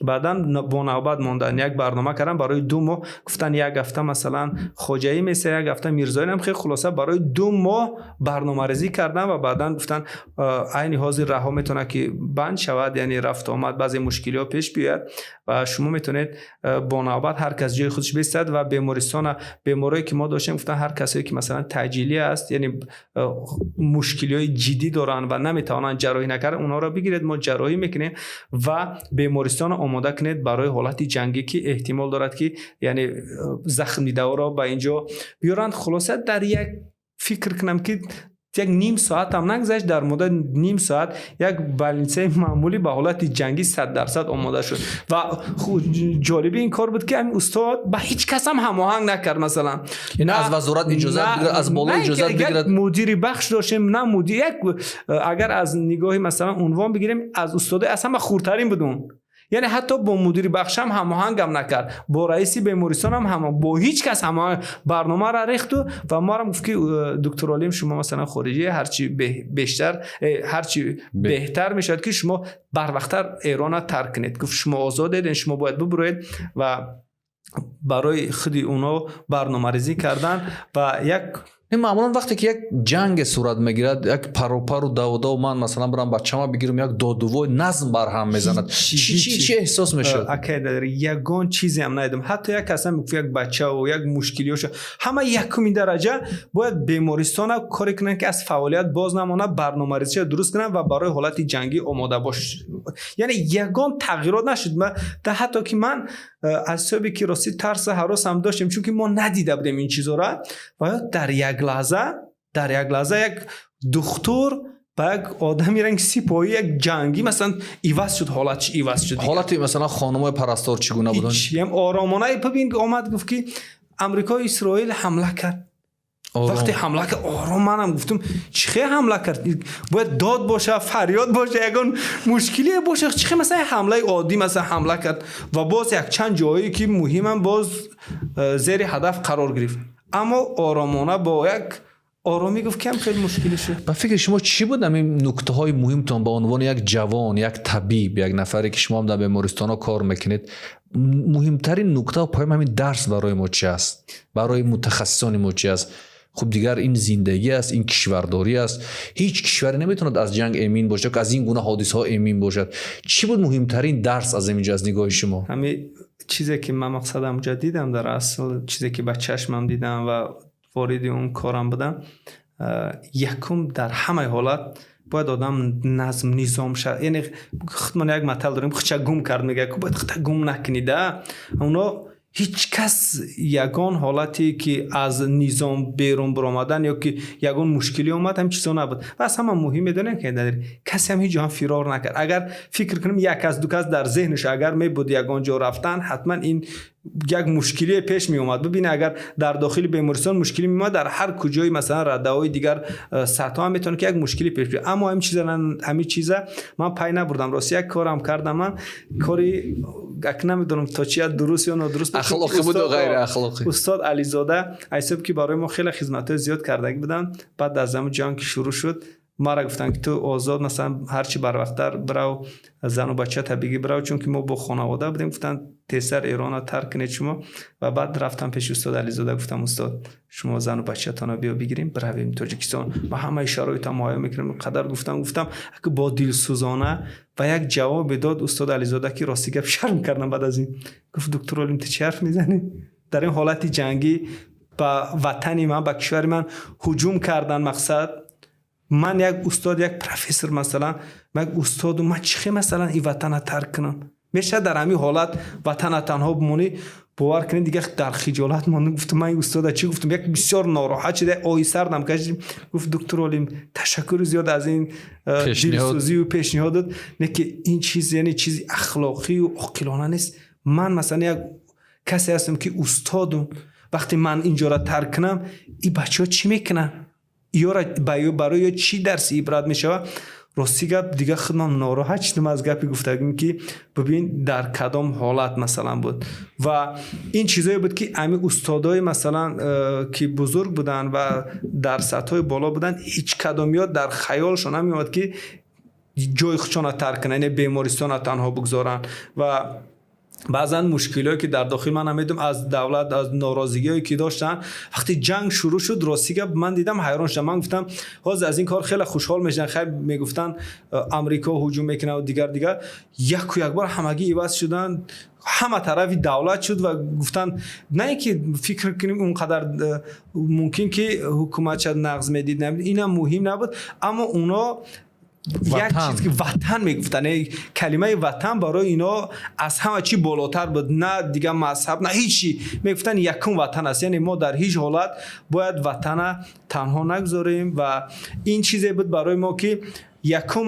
Баъдан бо навбат монданд, як барнома карданд барои 2 моҳ. Гуфтанд, як ҳафта, масалан, Хоҷаӣ меса, як ҳафта Мирзоинам. Хеле хулоса, барои 2 моҳ барномарезӣ карданд ва баъдан гуфтанд, айни ҳозир раҳо метавонад ки банд шавад, яъне рафту омад, баъзе мушкилиҳо пеш биёяд ва шумо метавонед бо навбат ҳар кас ҷои худаш бистад. Ва бемористона беморое ки мо доштем, гуфтанд, ҳар касое ки, масалан, таъҷилӣ аст, яъне мушкилиҳои ҷиддӣ доранд ва наметавонанд ҷарроҳӣ накарда, онҳоро бигиред, мо ҷарроҳӣ мекунем ва бемористонро омода кунед барои ҳолати ҷангӣ, ки эҳтимол дорад, ки яъне захмдидаҳоро ба инҷо биёранд. Хулоса, дар як, фикр кунам, ки як ним соатам нагзашт, дар муддати ним соат як больницаи маъмулӣ ба ҳолати ҷангӣ 100% омода шуд. Ва ҷолиби ин кор буд, ки ҳамин устод ба ҳеҷ касам ҳамоҳанг накард, масалан. Аз вазорат иҷозат, аз боло иҷозат бигирад. Мудири бахш доштем, на мудир, як, агар аз нигоҳи, масалан, унвон бигирем, аз устодои аз ҳама хурдтарин буд он. Яъне ҳатто бо мудири бахшам ҳамоҳангам накард, бо раиси бемористонам, бо ҳеҷ кас ҳамоҳанг. Барномаро рехту ва марам гуфт, ки доктор Олим, шумо, масалан, хориҷӣ, ҳарчи бештар, ҳарчи беҳтар мешавад, ки шумо барвақттар Эрона тарк кунед. Гуфт, шумо озодед, шумо бояд бубуроед. Ва барои худи онҳо барномарезӣ кардан ва як Маъмулан вақте ки як ҷанге сурат мегирад, як паропару давудав, ман, масалан, бирам бачама бигирам, як додувой, назм барҳам мезанад, чӣ эҳсос мешуд? Акай, ягон чизеам надидам. Ҳатто як касам мегуфт, як бачаву як мушкилиёшо, ҳама якуми дараҷа бояд бемористона коре кунанд, ки аз фаъолият боз намонад, барномарезиша дуруст кунанд ва барои ҳолати ҷангӣ омода бош. Яъне ягон тағйирот нашуд. Ҳатто ки ман аз ҳисоби ки ростӣ тарсу ҳаросам доштем, чунки мо надида будем ин чизора, ва дар як лаҳза, дар як лаҳза як духтур Ба як одами ранги сипоҳӣ, як ҷангӣ, масалан, иваз шуд, ҳолатш иваз шуд. Ҳолати, масалан, хонумои парастор чӣ гуна буданд? Ҳичиам, оромона. Бибин, омад, гуфт, ки Амрико, Исроил ҳамла кард. Вақте ҳамла кард, ором, манам гуфтам: чӣ хел ҳамла кард? Бояд дод боша, фарёд боша, ягон мушкилие боша. Чӣ хел, масалан, ҳамлаи оддӣ, масалан, ҳамла кард ва боз якчанд ҷое, ки муҳимам, боз зери ҳадаф қарор гирифт, аммо оромона, бо як оромӣ гуфт, ки ҳам хеле мушкилӣ шуд. Ба фикри шумо, чӣ буд ҳамин нуктаҳои муҳимтон ба унвони як ҷавон, як табиб, як нафаре, ки шумо ҳам дар бемористонҳо кор мекунед? Муҳимтарин нукта ва паём, ҳамин дарс барои мо чи аст, барои мутахассисони мо чи аст? Хуб, дигар ин зиндагӣ аст, ин кишвардорӣ аст. Ҳеҷ кишваре наметавонад аз ҷанг эмин бошад, аз ин гуна ҳодисаҳо эмин бошад. Чӣ буд муҳимтарин дарс аз ин ҷо, аз нигоҳи шумо? Ҳамин чизе, ки ман мақсадам ҷа дидам, дар асл чизе, ки ба чашмам дидам ва вориди он корам будам, якум, дар ҳамаи ҳолат бояд одам назм, низом шавад. Яъне худмон як матал дорем: «Худша гум кард», мегӯяд, бояд худта гум накунӣ да. Оно ҳеҷ кас ягон ҳолате, ки аз низом берун баромадан ё ки ягон мушкилӣ омад, ҳамин чизо набуд. Ва аз ҳама муҳим, медонем, ки касе ҳам ҳеҷ ҷо ҳам фирор накард. Агар фикр кунем, як кас, ду кас дар зеҳнаш агар мебуд ягон ҷо рафтан, ҳатман ин як мушкилие пеш меомад. Бибин, агар дар дохили бемористон мушкилӣ меомад, дар ҳар куҷои, масалан, радаҳои дигар сатҳҳо ҳам метавонад, ки як мушкилӣ пеш биёяд. Аммо ҳамин чиза ман пай набурдам. Рости, як корам кардам ман, кори як намедонам то чи дуруст ё нодуруст. Ахлоқӣ буд ё ғайриахлоқӣ? Устод Ализода, ҳисоб ки барои мо хеле хизматҳои зиёд кардагӣ буданд, баъд аз ҳамин ҷанг ки шурӯъ шуд, мара гуфтанд, ки ту озод, масалан, ҳарчи барвақттар бирав, зану бачата бигӣ, бирав, чунки мо бо хонавода будем. Гуфтанд: «Тезтар Эрона тарк кунед шумо». Ва баъд рафтам пеши устод Ализода, гуфтам: «Устод, шумо зану бачатонро биё бигирем, биравем Тоҷикистон ва ҳамаи шароитам муҳайё мекунем». Қадар гуфтам, гуфтам бо дилсӯзона, ва як ҷавобе дод устод Ализода, ки рости гап, шарм кардам. Баъд аз ин гуфт: «Доктор Олим, ту чӣ ҳарф мезанӣ? Дар ин ҳолати ҷангӣ ба ватани ман, ба кишвари ман ҳуҷум кардан, мақсад, ман як устод, як профессор, масалан, ман як устоду, ман чӣ хел, масалан, ин ватана тарк кунам? Мешавад дар ҳамин ҳолат ватана танҳо бимонӣ?» Бовар кунед, дигар дар хиҷолат мондам. Гуфтам: «Ман устода чӣ гуфтам?» Як бисёр нороҳат шуда, оҳи сардам кашид. Гуфт: «Доктор Олим, ташаккури зиёд аз ин дилсӯзию пешниҳодот, не ки ин чиз, яъне чизи ахлоқию оқилона нест. Ман, масалан, як касе ҳастам, ки устодум. Вақте ман инҷоро тарк кунам, ин бачаҳо чӣ мекунанд? Ёра барои ё чӣ дарси ибрат мешавад?» Рости гап, дигар худман нороҳат шудам аз гапи гуфтагим, ки бибин, дар кадом ҳолат, масалан, буд. Ва ин чизое буд, ки ҳамин устодои, масалан, ки бузург буданд ва дар сатҳҳои боло буданд, ҳеҷ кадомиё дар хаёлшон намеомад, ки ҷои худшонро тарк кунанд, яъне бемористонро танҳо бигзоранд. Ва баъзан мушкилиҳое, ки дар дохил, ман намедонам, аз давлат, аз норозигиҳое, ки доштанд, вақте ҷанг шурӯъ шуд, рости гап, ман дидам, ҳайрон шудам. Ман гуфтам, ҳозир аз ин кор хеле хушҳол мешаванд. Хайр, мегуфтанд, Амрико ҳуҷум мекунад ва дигар дигар. Яку якбор ҳамагӣ иваз шуданд, ҳама тарафи давлат шуд ва гуфтанд, на ин ки фикр кунем, он қадар мумкин ки ҳукумат шад нағз медид, инам муҳим набуд, аммо оно як чиз, ки ватан мегуфтанд, калимаи ватан барои ино аз ҳама чӣ болотар буд, на дигар мазҳаб, на ҳеҷ чи. Мегуфтанд, якум ватан аст, яъне мо дар ҳеҷ ҳолат бояд ватана танҳо нагузорем. Ва ин чизе буд барои мо, ки якум,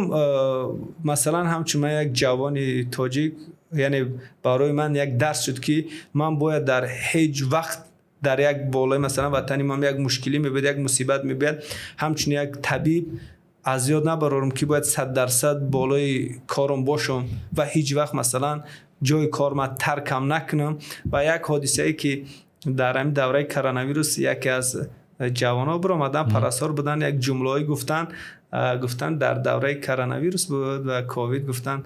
масалан, ҳамчун ман як ҷавони тоҷик, яъне барои ман як дарс шуд, ки ман бояд дар ҳеҷ вақт дар як болои, масалан, ватани ман як мушкилӣ мебиёд, як мусибат мебиёд, ҳамчун як табиб аз ёд набарорам, ки бояд 100% болои корам бошам ва ҳеҷ вақт, масалан, ҷои кор ман таркам накунам. Ва як ҳодисае, ки дар ҳамин давраи коронавирус яке аз ҷавонҳо биромадан, парастор буданд, як ҷумлаҳое гуфтанд. Гуфтанд, дар давраи коронавирус буд ва ковид, гуфтанд,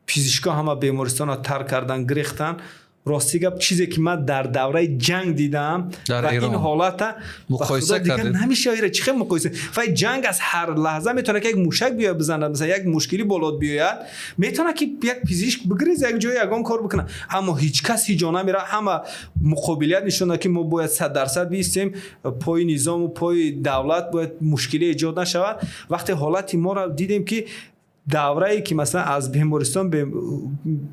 пизишкҳо ҳама бемористонро тарк кардан, гирехтанд. Рости гап, чизе ки ман дар давраи ҷанг дидам ва ин ҳолата муқоиса дигар намешавад, чӣ хел муқоиса. Ва ҷанг аз ҳар лаҳза метавонад, ки як мушак биёяд бизанад, масалан, як мушкилӣ болот биёяд, метавонад, ки як пизишк бигирез, як ҷое ягон кор бикунад, аммо ҳеҷ кас ҳеҷ ҷо намерад. Ҳама муқобилият нишон дод, ки мо бояд 100% биистем пои низому пои давлат, бояд мушкилӣ эҷод нашавад. Вақте ҳолати моро дидем, ки Даврае ки, масалан, аз бемористон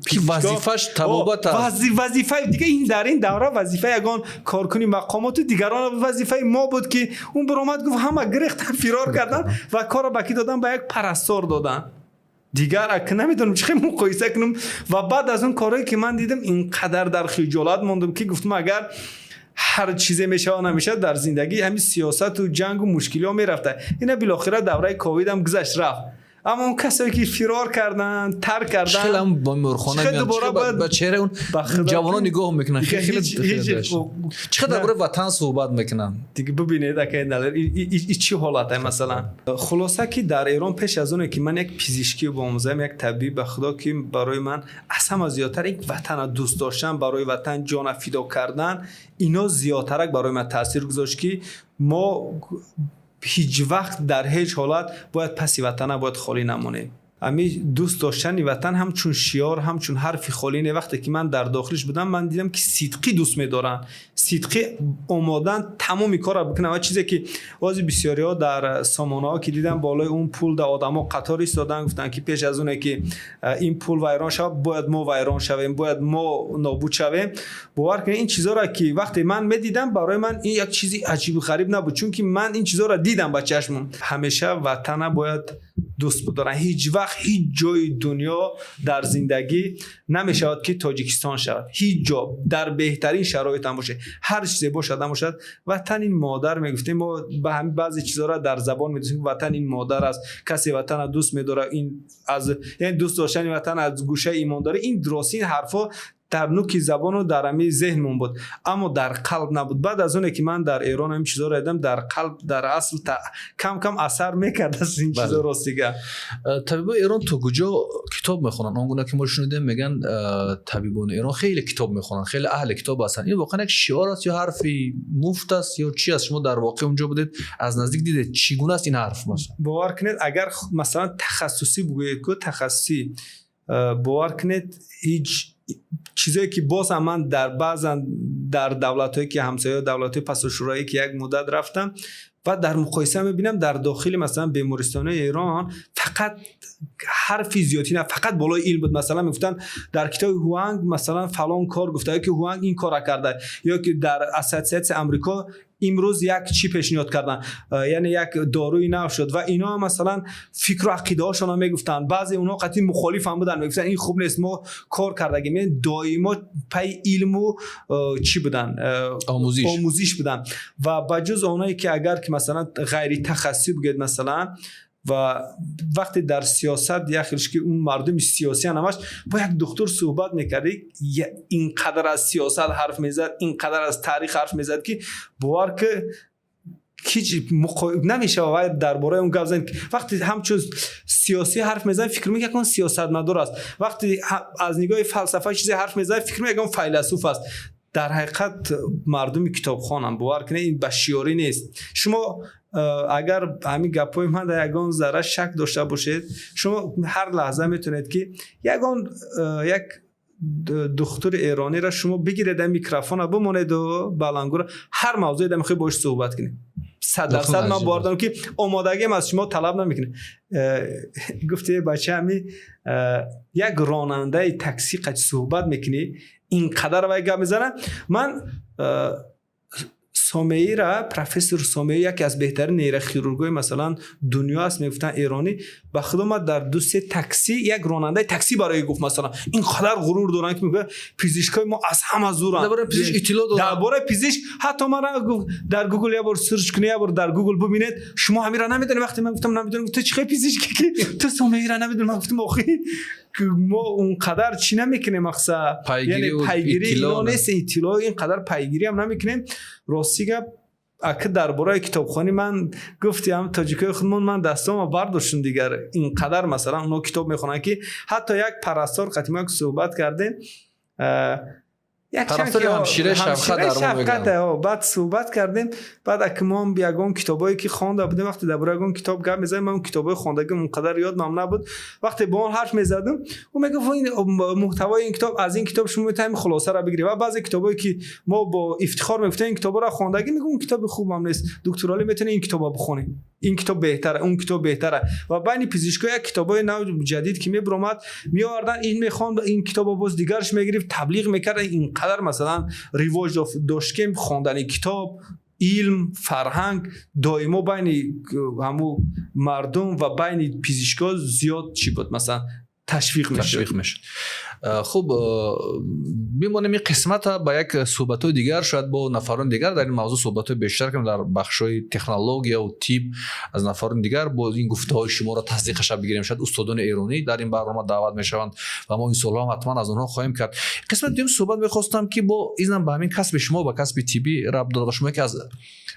ки вазифаш табобат аст, вазифаи дига ин дар ин давра вазифаи ягон коркуни мақомоту дигарон, вазифаи мо буд, ки он биромад, гуфт, ҳама гирехтан, фирор кардан ва корро ба кӣ додан? Ба як парастор додан. Дигар ака, намедонам, чӣ хел муқоиса кунам. Ва баъд аз он корое ки ман дидам, ин қадар дар хиҷолат мондам, ки гуфтам, агар ҳар чизе мешава, намешавад дар зиндагӣ, ҳамин сиёсату ҷангу мушкилиҳо мерафта, ина билохира давраи ковидам гузашт, рафт, аммо он касое ки фирор карданд, тарк карданд, ба мурхона ба чеҳраи он ҷавонон нигоҳ мекунанд, чӣ қадр дар бораи ватан суҳбат мекунанд. Дига бибинед, акай, чӣ ҳолате. Масалан, хулоса, ки дар Эрон пеш аз оне ки ман як пизишкӣ биомӯзам, як табиб, ба Худо, ки барои ман аз ҳама зиёдтар як ватана дӯст доштан, барои ватан ҷона фидо кардан, ино зиёдтарак барои ман таъсир гузошт, ки мо ҳеҷ вақт, дар ҳеҷ ҳолат бояд паси ватана бояд холӣ намонем. Ами дӯст доштани ватан ҳамчун шиёр, ҳамчун ҳарфи холӣ не. Вақте ки ман дар дохилиш будам, ман дидам, ки сидқӣ дӯст медоранд, сидқӣ омодаанд тамоми корро бикунанд. Ва чизе ки бози бисёриҳо дар сомонаҳо ки дидам, болои он пул да одамо қатор истоданд, гуфтанд, ки пеш аз оне ки ин пул вайрон шавад, бояд мо вайрон шавем, бояд мо нобуд шавем. Бовар кунед, ин чизҳоро ки вақте ман медидам, барои ман ин як чизи аҷибу ғариб набуд, чунки ман ин чизҳоро дидам ба чашмам. Ҳамеша ватана бояд дӯст бидоранд. Ҳеҷ вақт ҳеҷ ҷои дунё дар зиндагӣ намешавад, ки Тоҷикистон шавад. Ҳеҷ ҷо, дар беҳтарин шароит ҳам бошад, ҳар чизе бошад, набошад, ватан ин модар мегуфтем мо. Ба ҳамин баъзе чизҳоро дар забон медонем: ватан ин модар аст, касе ватана дӯст медорад, ин аз, яъне дӯст доштани ватан аз гӯшаи имондорӣ. Ин рости, ин ҳарфҳо дар нуки забону дар ҳамин зеҳнмон буд, аммо дар қалб набуд. Баъд аз оне ки ман дар Эрон ҳамин чизҳоро дидам, дар қалб дар асл кам кам асар мекард аз ин чизо, ростига. Табибои Эрон то куҷо китоб мехонанд? Он гуна ки мо шунидем, мегӯянд, табибони Эрон хеле китоб мехонанд, хеле аҳли китоб ҳастанд. Ин воқеан як шиор аст ё ҳарфи муфт аст ё чи аст? Шумо дар воқеъ унҷо будед, аз наздик дидед, чӣ гуна аст ин ҳарф, масалан? Бовар кунед, агар, масалан, тахассусӣ бигӯед ку, тахассусӣ, бовар кунед, ҳеҷ чизое ки боз ҳам ман дар баъзан дар давлатҳое ки ҳамсоя, давлатҳои пасошӯравӣ, ки як муддат рафтам ва дар муқоиса мебинам, дар дохили, масалан, бемористонаи Эрон фақат ҳарфи зиёдӣ на, фақат болои илм буд. Масалан, мегуфтанд, дар китоби Ҳуанг, масалан, фалон кор гуфта, ё ки Ҳуанг ин кора карда, ё ки дар ассотсиатсияи Амрико имрӯз як чӣ пешниҳод карданд, яъне як доруи нав шуд, ва ино масалан фикру ақидаҳошонро мегуфтанд. Баъзе онҳо қатъи мухолиф ҳам буданд, мегуфтанд, ин хуб нест, мо кор кардагим. Яъне доимо пайи илму чӣ буданд, омӯзиш буданд. Ва ба ҷуз оное ки агар ки, масалан, ғайритахассусӣ бигӯед, масалан, ва вақте дар сиёсат як хелш ки он мардуми сиёсиян, ҳамаш бо як духтур суҳбат мекардӣ, инқадар аз сиёсат ҳарф мезад, инқадар аз таърих ҳарф мезад, ки бовар ки ҳеҷ намешава вай дар бораи он гап занед. Вақте ҳамчун сиёсӣ ҳарф мезанад, фикр мекунад, ягон сиёсатмадор аст. Вақте аз нигоҳи фалсафа чизе ҳарф мезанад, фикр мекунад, ягон файласуф аст. Дар ҳақиқат мардуми китобхонам, бовар кунед, ин ба шиёрӣ нест. Шумо агар ҳамин гапҳои ман дар ягон зарра шак дошта бошед, шумо ҳар лаҳза метавонед, ки ягон як духтури эрониро шумо бигиред, микрофона бимонеду балангуро, ҳар мавзӯе мехоҳед бош суҳбат кунед. 100% ман бовар дорам, ки омодагиам аз шумо талаб намекунед. Гуфти бача, ҳами як ронандаи таксӣ қати суҳбат мекунӣ, инқадар вай гап мезанад. Ман Сомеира, профессор Сомеи, яке аз беҳтарин нейрохирургои, масалан, дунё аст, мегуфтанд, эронӣ. Ба худо, ман дар ду-се таксӣ як ронандаи таксӣ барои гуфт, масалан, инқадар ғурур доранд, ки мегӯяд, пизишкои мо аз ҳама зӯранд. Дар бораи пизишк иттилоъ доранд. Дар бораи пизишк ҳатто ман дар Гугл як бор search кунед, як бор дар Гугл бубинед, шумо ҳамира намедонед. Вақте ман гуфтам намедонам, ту чӣ хел пизишке, ки ту Сомеира намедонӣ? Ман гуфтам, охи, мо онқадар чӣ намекунем, мақсад, яъне пайгирӣ ино нест, иттилоъ инқадар пайгириам намекунем. Рости гап, ака, дар бораи китобхонӣ ман гуфтиам, тоҷикои худмон, ман дастома бардоштум. Дигар инқадар, масалан, оно китоб мехонанд, ки ҳатто як парастор қати мо як суҳбат кардем. Баъд суҳбат кардем. Баъд аки мо ягон китобое ки хонда будем, вақте дар бораи ягон китоб гап мезадем, ман китобҳои хондагим он қадар ёдмам набуд. Вақте бо он ҳарф мезадам, ӯ мегуфт, муҳтавои ин китоб, аз ин китоб шумо метавонед хулосаро бигиред. Ва баъзе китобое ки мо бо ифтихор мегуфтем, ин китобҳоро хондагӣ, мегӯ, он китоби хубам нест, докторалӣ метавонед ин китобро бихонед, ин китоб беҳтара, он китоб беҳтара. Ва байни пизишкҳо як китобҳои нав ҷадид ки мебиромад, меовардан, ин мехонд ин китобо, боз дигараш мегирифт, таблиғ мекард. Инқадар, масалан, ривоҷ дошт, ки хондани китоб, илм, фарҳанг доимо байни ҳаму мардум ва байни пизишкҳо зиёд чӣ буд, масалан, ташвиқ мешуд. Хуб, бимонем ин қисмата ба як суҳбатҳои дигар, шояд бо нафарони дигар дар ин мавзӯъ суҳбатҳои бештар кунем, дар бахшҳои технологияву тиб аз нафарони дигар бо ин гуфтаҳои шуморо тасдиқаша бигирем. Шояд устодони эронӣ дар ин барнома даъват мешаванд ва мо ин суолҳо ҳатман аз онҳо хоҳем кард. Қисмати дуюм суҳбат мехостам, ки бо изнам ба ҳамин касби шумо, ба касби тиббӣ рабт дорад ва шумо яке аз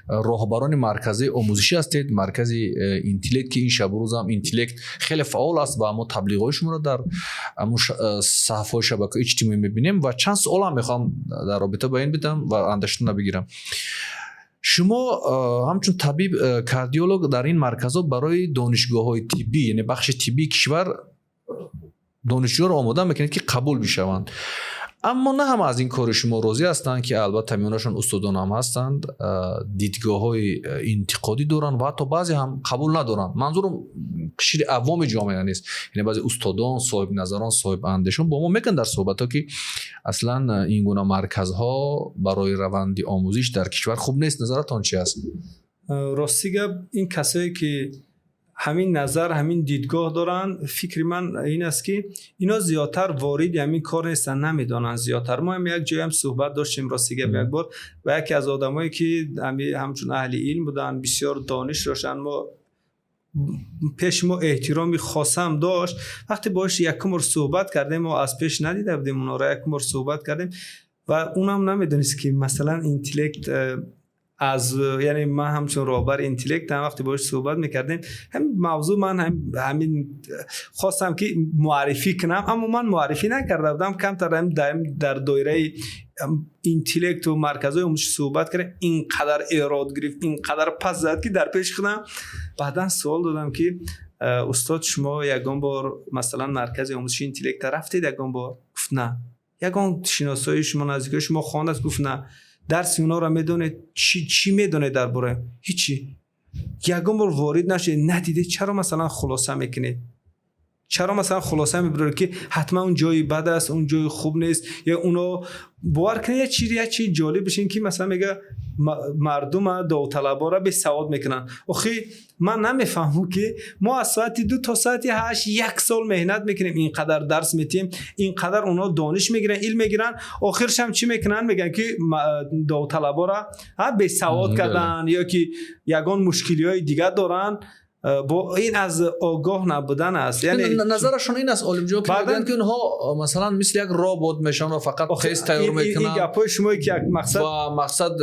роҳбарони марказии омӯзишӣ ҳастед, маркази Интеллект, ки ин шабу рӯзам Интеллект хеле фаъол аст ва мо таблиғҳои шуморо дар ҳамун саҳифаҳои шабакаҳои иҷтимоӣ мебинем. Ва чанд суолам мехоҳам дар робита ба ин бидам ва андешатонро бигирам. Шумо ҳамчун табиб кардиолог дар ин марказҳо барои донишгоҳҳои тиббӣ, яъне бахши тиббии кишвар, донишҷӯёро омода мекунед, ки қабул бишаванд. Аммо на ҳама аз ин кори шумо розӣ ҳастанд, ки албатта миёнашон устодон ҳам ҳастанд, дидгоҳҳои интиқодӣ доранд ва ҳатто баъзе ҳам қабул надоранд. Манзурам қишри авоми ҷомеа нест, яъне баъзе устодон, соҳибназарон, соҳибандешон бо мо мекунанд дар суҳбатҳо, ки аслан ин гуна марказҳо барои раванди омӯзиш дар кишвар хуб нест. Назаратон чи аст? Рости гап, ин касое ки ҳамин назар, ҳамин дидгоҳ доранд, фикри ман ин аст, ки ино зиёдтар вориди ҳамин кор нестанд, намедонанд зиёдтар. Мо ҳам як ҷоям суҳбат доштем, рости гап, як бор ва яке аз одамое ки ҳамчун аҳли илм буданд, бисёр дониш доштанд, мо пеши мо эҳтироми хосам дошт. Вақте бош якум бор суҳбат кардем, мо аз пеш надида будем онҳоро, якум бор суҳбат кардем ва унам намедонист, ки масалан Интеллект аз, яъне ман ҳамчун роҳбари Интеллект ҳам вақте бош суҳбат мекардем, ҳамин мавзӯъ, ман ҳамин хостам, ки муаррифӣ кунам, аммо ман муаррифӣ накарда будам, камтар дар доираи Интеллекту марказҳои омӯзишӣ суҳбат кардем. Инқадар эрод гирифт, инқадар пас зад, ки дар пеши худам баъдан суол додам, ки устод, шумо ягон бор, масалан, маркази омӯзиши Интеллекта рафтед ягон бор? Гуфт, на. Ягон шиносои шумо, наздикои шумо хондааст? Гуфт, на. Дарси онҳоро медонед? Чӣ медонед дар бораи? Ҳичи. Ягон бор ворид нашудед, надидед, чаро, масалан, хулоса мекунед? Чаро, масалан, хулоса мебаред, ки ҳатман он ҷои бад аст, он ҷои хуб нест? Ё оно бовар кунед, як чизи ҷолибаш ин ки, масалан, мега, мардума, довталаборо бесавод мекунанд. Охи ман намефаҳмам, ки мо аз соати 2 то соати 8 як сол меҳнат мекунем, ин қадар дарс метиҳем, ин қадар онҳо дониш мегиранд, илм мегиранд, охиршам чӣ мекунанд? Мегӯянд, ки довталаборо бесавод карданд ё ки ягон мушкилиҳои дигар доранд. Бо ин аз огоҳ набудан аст. Яъне назарашон ин аст, Олимҷон, ки мегӯянд, ки онҳо, масалан, мисли як робот мешаванд ва фақат тест тайёр мекунанд. Ин гапҳои шумое ки як мақсад ва мақсад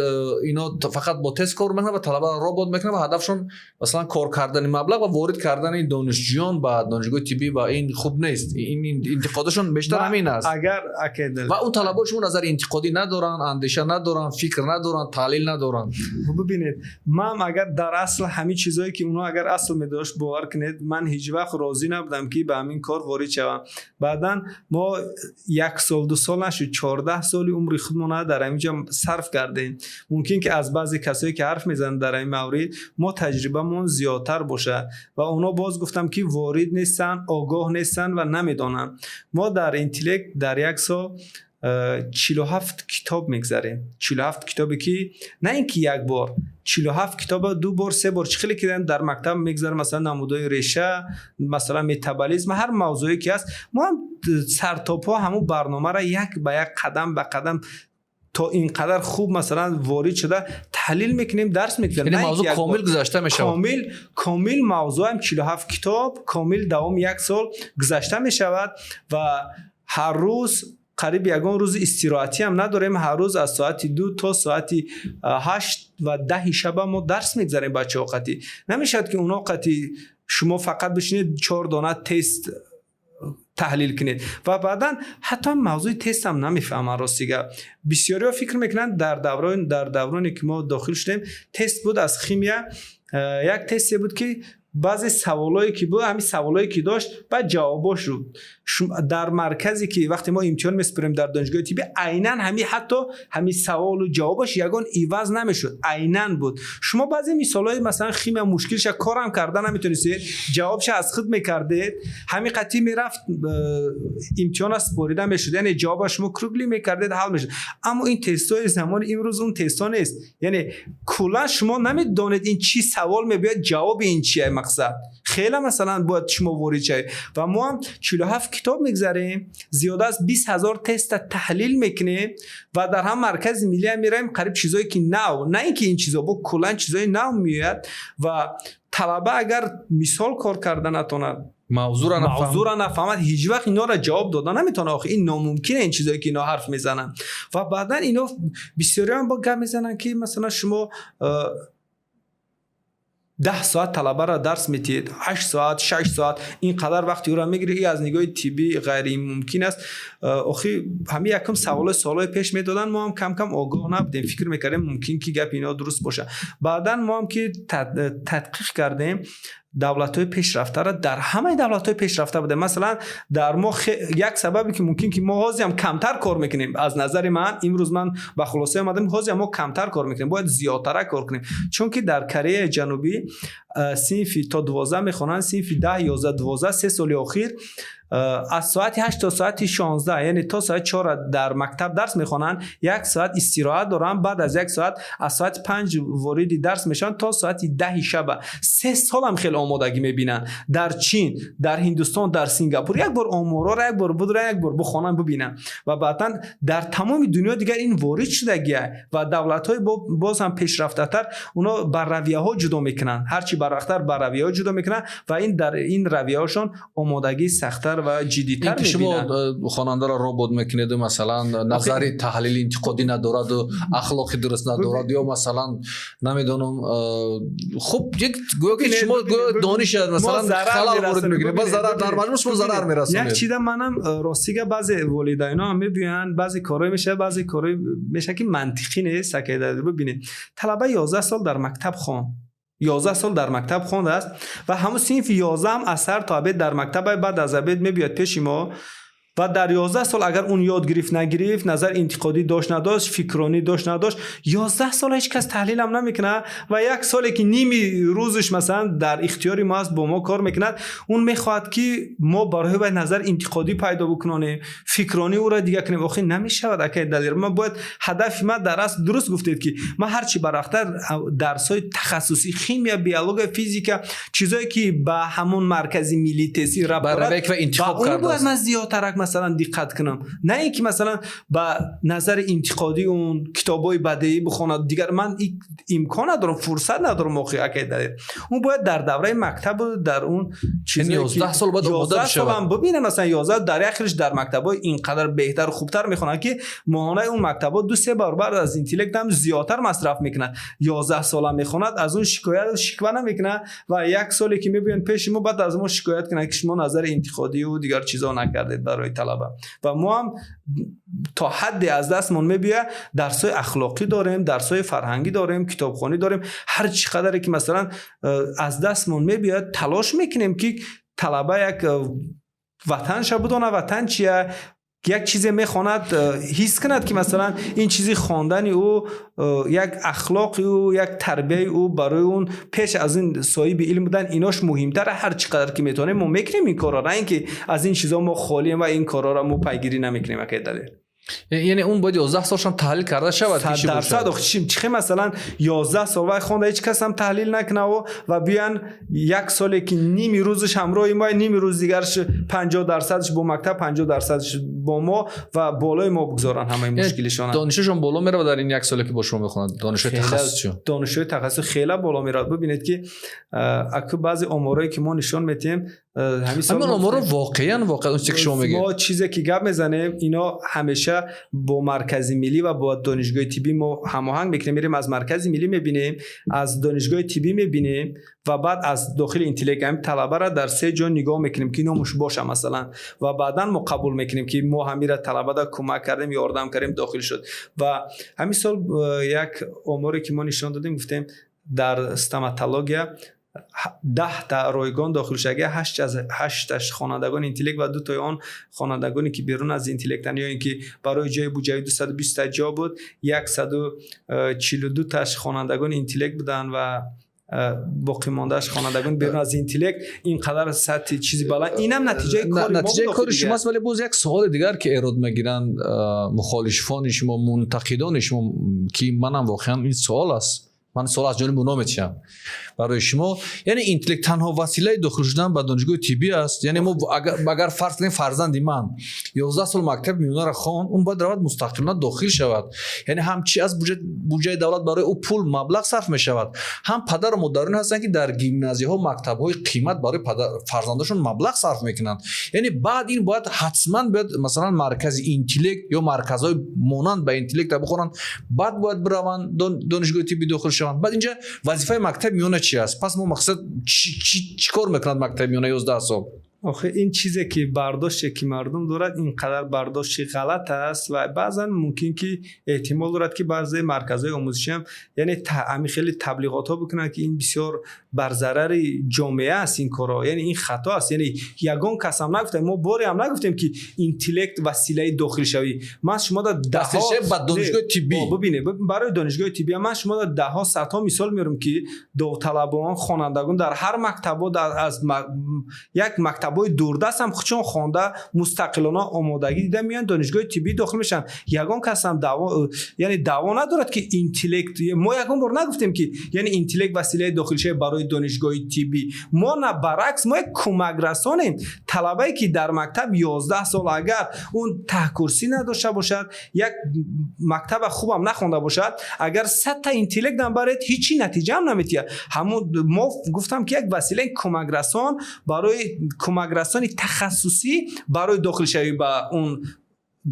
ино фақат бо тест кор мекунанд ва талабаро робот мекунанд ва ҳадафшон, масалан, кор кардани маблағ ва ворид кардани донишҷӯён ба донишгоҳи тиббӣ ва ин хуб нест. Ин интиқодашон бештар ҳамин аст. Агар ва он талабаи шумо назари интиқодӣ надоранд, андеша надоранд, фикр надоранд, таҳлил надоранд. Бибинед, ман агар дар асл ҳамин чизое ки онҳо агар асл медошт, бовар кунед, ман ҳеҷ вақт розӣ набудам, ки ба ҳамин кор ворид шавам. Баъдан мо як сол, 2 сол нашуд, 14 соли умри худмона дар ҳамин ҷо сарф кардем. Мумкин ки аз баъзе касое ки ҳарф мезананд дар ҳамин маврид, мо таҷрибамон зиёдтар бошад. Ва онҳо, боз гуфтам, ки ворид нестанд, огоҳ нестанд ва намедонанд. Мо дар Интеллект дар як сол 47 китоб мегзарем, 47 китобе ки на ин ки як бор, 47 китоба ду бор, се бор, чӣ хеле ки дар мактаб мегзарем, масалан, намудҳои реша, масалан, метаболизм, ҳар мавзӯе ки ҳаст, мо ҳам сартопҳо ҳамун барномаро як ба як, қадам ба қадам, то ин қадар хуб, масалан, ворид шуда таҳлил мекунем, дарс мегузарем. Мавзӯъ комил гузашта мешавад. Комил, комил мавзӯам, 47 китоб комил давоми як сол гузашта мешавад ва ҳар рӯз, қариб ягон рӯзи истироҳатӣ ҳам надорем, ҳар рӯз аз соати 2 то соати 8 ва 10 шаба мо дарс мегзарем бачаҳо қатӣ. Намешавад, ки онҳо қатӣ шумо фақат бишинед, чор дона тест. Таҳлил кунед ва баъдан ҳатто мавзӯи тестам намефаҳманд. Рости гап, бисёриҳо фикр мекунанд, дар давроне ки мо дохил шудем, тест буд аз химия, як тесте буд, ки баъзе саволое ки буд, ҳамин саволое ки дошт, баъд ҷавобош дар марказе ки вақте мо имтиҳон месупорем дар донишгоҳи тиббӣ, айнан ҳами, ҳатто ҳамин саволу ҷавобаш ягон иваз намешуд, айнан буд. Шумо баъзе мисолҳои, масалан, химия мушкилша корам карда наметонистед, ҷавобша аз худ мекардед, ҳамин қатъи мерафт, имтиҳона супорида мешуд, яъне ҷавоба шумо круглый мекардед, ҳал мешуд. Аммо ин тестҳои замони имрӯз он тестҳо нест, яъне куллан шумо намедонед, ин чӣ савол мебиёяд, ҷавоби ин чия. Мақсад хеле, масалан, бояд шумо ворид шавед. Ва мо ҳам 47 китоб мегзарем, зиёда аз 20 000 теста таҳлил мекунем ва дар ҳам маркази миллия меравем, қариб чизое ки нав, на ин ки ин чизо бо куллан чизои нав меояд. Ва талаба агар мисол кор карда натонад, мавзӯра нафаҳмад, ҳеҷ вақт инора ҷавоб дода наметавонад. Охи ин номумкина, ин чизое ки ино ҳарф мезананд. Ва баъдан ино бисёриам бо гап мезананд, ки масалан шумо 10 соат талабаро дарс метиҳед, 8 соат, 6 соат, ин қадар вақти ӯро мегирӣ, и аз нигоҳи тиббӣ ғайримумкин аст. Охи ҳамин якум саволои солҳои пеш медоданд, мо ҳам кам кам огоҳ набудем, фикр мекардем, мумкин ки гапи ино дуруст бошад. Баъдан мо ҳам ки тадқиқ кардем давлатҳои пешрафтаро, дар ҳамаи давлатҳои пешрафта будем. Масалан, дар мо як сабабе ки мумкин ки мо ҳозиам камтар кор мекунем, аз назари ман, имрӯз ман ба хулосае омадам, ҳозиам мо камтар кор мекунем, бояд зиёдтара кор кунем, чунки дар Кореяи Ҷанубӣ синфи то 12 мехонанд, синфи 10, 11, 12, 3 соли охир аз соати 8 то соати 16, яъне то соати 4 дар мактаб дарс мехонанд, як соат истироҳат доранд, баъд аз як соат аз соати 5 вориди дарс мешаванд то соати 10-и шаба. 3 солам хеле омодагӣ мебинанд. Дар Чин, дар Ҳиндустон, дар Сингапур як бор оморора як бор будра, як бор бихонанд, бибинанд. Ва баъдан дар тамоми дунё дигар ин ворид шудагия ва давлатҳои боз ҳам пешрафтатар, оно ба равияҳо ҷудо мекунанд, ҳарчи барвақттар ба равияҳо ҷудо мекунанд ва ин дар ин равияҳошон омодагии сахттар ва ҷиддитар. Ин ки шумо хонандаро робот мекунеду, масалан, назари таҳлили интиқодӣ надораду, ахлоқи дуруст надорад ё, масалан, намедонам, хуб, гӯё ки шумо дониша, масалан, халал ворид мекунед, ба зарар, дар маҷмӯъ шумо зарар мерасонед. Як чида манам, ростига, баъзе волидайно ҳам мебиёянд, баъзе корҳое мешавад, баъзе корҳое мешавад, ки мантиқӣ нест. Бибинед, талаба 11 сол дар мактаб хонд, 11 сол дар мактаб хондааст ва ҳамун синфи 11-ам аз сар то обед дар мактаб, баъд аз обед мебиёяд пеши мо. Ва дар 11 сол агар он ёд гирифт, нагирифт, назар интиқодӣ дошт, надошт, фикронӣ дошт, надошт, 11 сол ҳеҷ кас таҳлилам намекунад. Ва як соле ки ними рӯзаш, масалан, дар ихтиёри мо аст, бо мо кор мекунад, он мехоҳад, ки мо барои вай назар интиқодӣ пайдо бикунонем, фикронӣ ӯро дига кунем. Охир намешавад, акай Далер. Ман бояд, ҳадафи ман дар асл, дуруст гуфтед, ки ман ҳарчи барвақттар дарсҳои тахассусӣ, химия, биология, физика, чизое ки ба ҳамон маркази миллии тестӣ рабт дорад, интихоб бояд ман зиёдтарак, масалан, диққат кунам, на ин ки, масалан, ба назари интиқодии он китобҳои бадеӣ бихонад. Дигар ман имкон надорам, фурсат надорам. Охи, акай Далер, он бояд дар давраи мактабу дар он 11 сол бояд омода солам бибинам. Масалан, 11 дар як хелиш дар мактабҳои инқадар беҳтару хубтар мехонанд, ки моҳонаи он мактабҳо ду-се баробар аз интеллектам зиёдтар масраф мекунад. 11 сола мехонад, аз он шикоят, шиква намекунад. Ва як соле ки мебиёянд пеши мо, баъд аз мо шикоят кунанд, ки шумо назари интиқодию дигар чизо накардед барои талаба. Ва мо ҳам то ҳадде аз дастмон мебиёяд, дарсҳои ахлоқӣ дорем, дарсҳои фарҳангӣ дорем, китобхонӣ дорем, ҳар чӣ қадаре ки, масалан, аз дастмон мебиёяд, талош мекунем, ки талаба як ватанша бидонад, ватан чия, як чизе мехонад, ҳис кунад, ки, масалан, ин чизи хондани ӯ як ахлоқи ӯ, як тарбияи ӯ барои он пеш аз ин соҳиби илм будан, инош муҳимтар. Ҳар чӣ қадар ки метавонем, мо мекунем ин корро, на ин ки аз ин чизо мо холием ва ин корҳоро мо пайгирӣ намекунем, акай Далер. Яъне он бояд 11 солшам таҳлил карда шавад. 100%. Охи чихе, масалан, 11 сол вай хонда, ҳеҷ касам таҳлил накунаву ва биёян як соле ки ними рӯзаш ҳамроҳи мо, ними рӯз дигараш, 50%-аш бо мактаб, 50%-аш бо мо, ва болои мо бигзоранд ҳамаи мушкилишона. Донишашон боло меравад дар ин як соле ки бо шумо мехонад, донишҳои тахассусшон? Донишҳои тахассусӣ хеле боло меравад. Бибинед, ки аку баъзе оморое ки мо нишон метиҳем. Ҳамин оморро воқеан воқеан он чизе ки шумо мегӯед. Мо чизе ки гап мезанем, ино ҳамеша бо маркази миллӣ ва бо донишгоҳи тиббӣ мо ҳамоҳанг мекунем. Мерем, аз маркази миллӣ мебинем, аз донишгоҳи тиббӣ мебинем ва баъд аз дохили интеллект ҳамин талабаро дар се ҷо нигоҳ мекунем, ки номуш боша, масалан, ва баъдан мо қабул мекунем, ки мо ҳамира талабада кӯмак кардем, ёрдам кардем, дохил шуд. Ва ҳамин сол як оморе ки мо нишон додем, гуфтем, дар стоматология 10та ройгон дохил шуда, ҳашт аз ҳашташ хонандагони интеллект ва дутои он хонандагоне ки берун аз интеллектанд, ё ин ки барои ҷои буҷавӣ 220та ҷо буд, 142таш хонандагони интеллект буданд ва боқимондааш хонандагони берун аз интеллект. Ин қадар сатҳи чизи баланд, инам натиҷаи кори мо. Натиҷаи кори шумост. Вале боз як суоли дигар, ки эрод мегиранд мухолифони шумо, мунтақидони шумо, ки манам воқеан ин суол аст, ман суол аз ҷониби оно метиҳам барои шумо. Яъне интеллект танҳо василаи дохил шудан ба донишгоҳи тиббӣ аст? Яъне мо агар фарз кунем, фарзанди ман 11 сол мактаби миёнаро хон, он бояд равад, мустақилона дохил шавад. Яъне ҳам чи аз буҷаи давлат барои ӯ пул, маблағ сарф мешавад, ҳам падару модароне ҳастанд, ки дар гимназияҳо, мактабҳои қимат барои фарзандашон маблағ сарф мекунанд. Яъне баъд ин бояд ҳатман бояд, масалан, маркази интеллект ё марказҳои монанд ба интеллекта бихонанд, баъд бояд бираванд, донишгоҳи тиббӣ дохил шаванд. Баъд инҷа вазифаи мактаби миёна чи аст? Пас мо мақсад чӣ кор мекунад мактаби миёна 11 сол? Охе, ин чизе ки бардоште ки мардум дорад, ин қадар бардошти ғалат аст ва баъзан мумкин ки эҳтимол дорад, ки баъзе марказҳои омӯзишиам, яъне ҳамин хеле таблиғотҳо бикунанд, ки ин бисёр бар зарари ҷомеа аст ин корҳо. Яъне ин хато аст. Яъне ягон кас ҳам нагуфтем, мо боре ҳам нагуфтем, ки интеллект василаи дохилшавӣ. Ман шумо да даҳҳо ба донишгоҳи тиббӣ. Бибинед, барои донишгоҳи тиббӣ ман шумо да даҳҳо, садҳо мисол меорам, ки довталабон, хонандагон дар ҳар мактабҳо, аз як мактабҳои дурдаст ҳам худшон хонда, мустақилона омодагӣ дида, меоянд, донишгоҳи тиббӣ дохил мешаванд. Ягон кас ҳам даъво, яъне даъво надорад, ки интеллект. Мо ягон бор нагуфтем, ки яъне интеллект василаи дохилшавӣ барои донишгоҳи тиббӣ. Мо на, баръакс, мо як кӯмакрасонем. Талабае ки дар мактаб 11 сол, агар он таҳкурсӣ надошта бошад, як мактаба хубам нахонда бошад, агар 100та интеллектам баред, ҳечи натиҷаам наметиҳад. Ҳамон мо гуфтам, ки як василаи кӯмакрасон, барои кӯмакрасони тахассусӣ барои дохилшавӣ ба он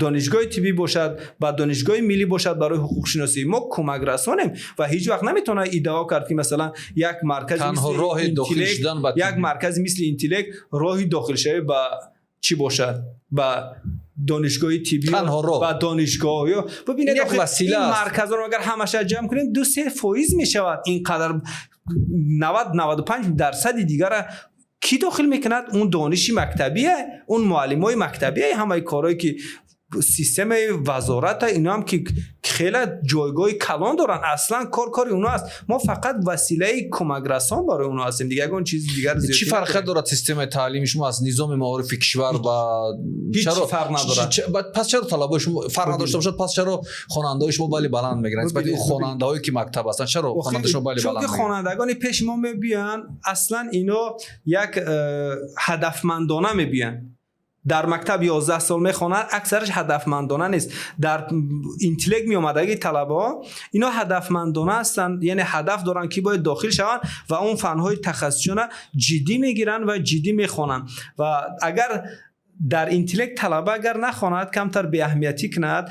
донишгоҳи тиббӣ бошад, ба донишгоҳи миллӣ бошад, барои ҳуқуқшиносӣ мо кӯмакрасонем. Ва ҳеҷ вақт наметавонад иддао кард, ки масалан як маркази як маркази мисли интеллект роҳи дохилшавӣ ба чӣ бошад, ба донишгоҳи тиббӣ, ба донишгоҳ. Ё бибинед, ин марказҳоро агар ҳамаша ҷамъ кунем, 2-3% мешавад. Ин қадар 90-95 дарсади дигара кӣ дохил мекунад? Он дониши мактабие, он муаллимои мактабие, ҳамаи корҳое ки системаи вазората, иноам ки хеле ҷойгоҳи калон доранд. Аслан кор кори оно аст, мо фақат василаи кӯмакрасон барои оно ҳастем, дигар ягон чизи дигар. Чӣ фарқият дорад системаи таълими шумо аз низоми маорифи кишвар ва Ҳеҷ фарқ надорад. Пас чаро талабои шумо фарқ надошта бошад, пас чаро хонандаҳои шумо бали баланд мегиранд нисбати хонандаҳое ки мактаб ҳастанд? Чаро хонандаи шумо бали баланд? Чунки хонандагони пеши мо мебиёянд, аслан ино як ҳадафмандона мебиёянд. Дар мактаб 11 сол мехонад, аксараш ҳадафмандона нест. Дар интеллект меомадаги талабаҳо, ино ҳадафмандона ҳастанд, яъне ҳадаф доранд, ки бояд дохил шаванд ва он фанҳои тахассусиёна ҷиддӣ мегиранд ва ҷиддӣ мехонанд. Ва агар дар интеллект талаба агар нахонад, камтар беаҳамиятӣ кунад,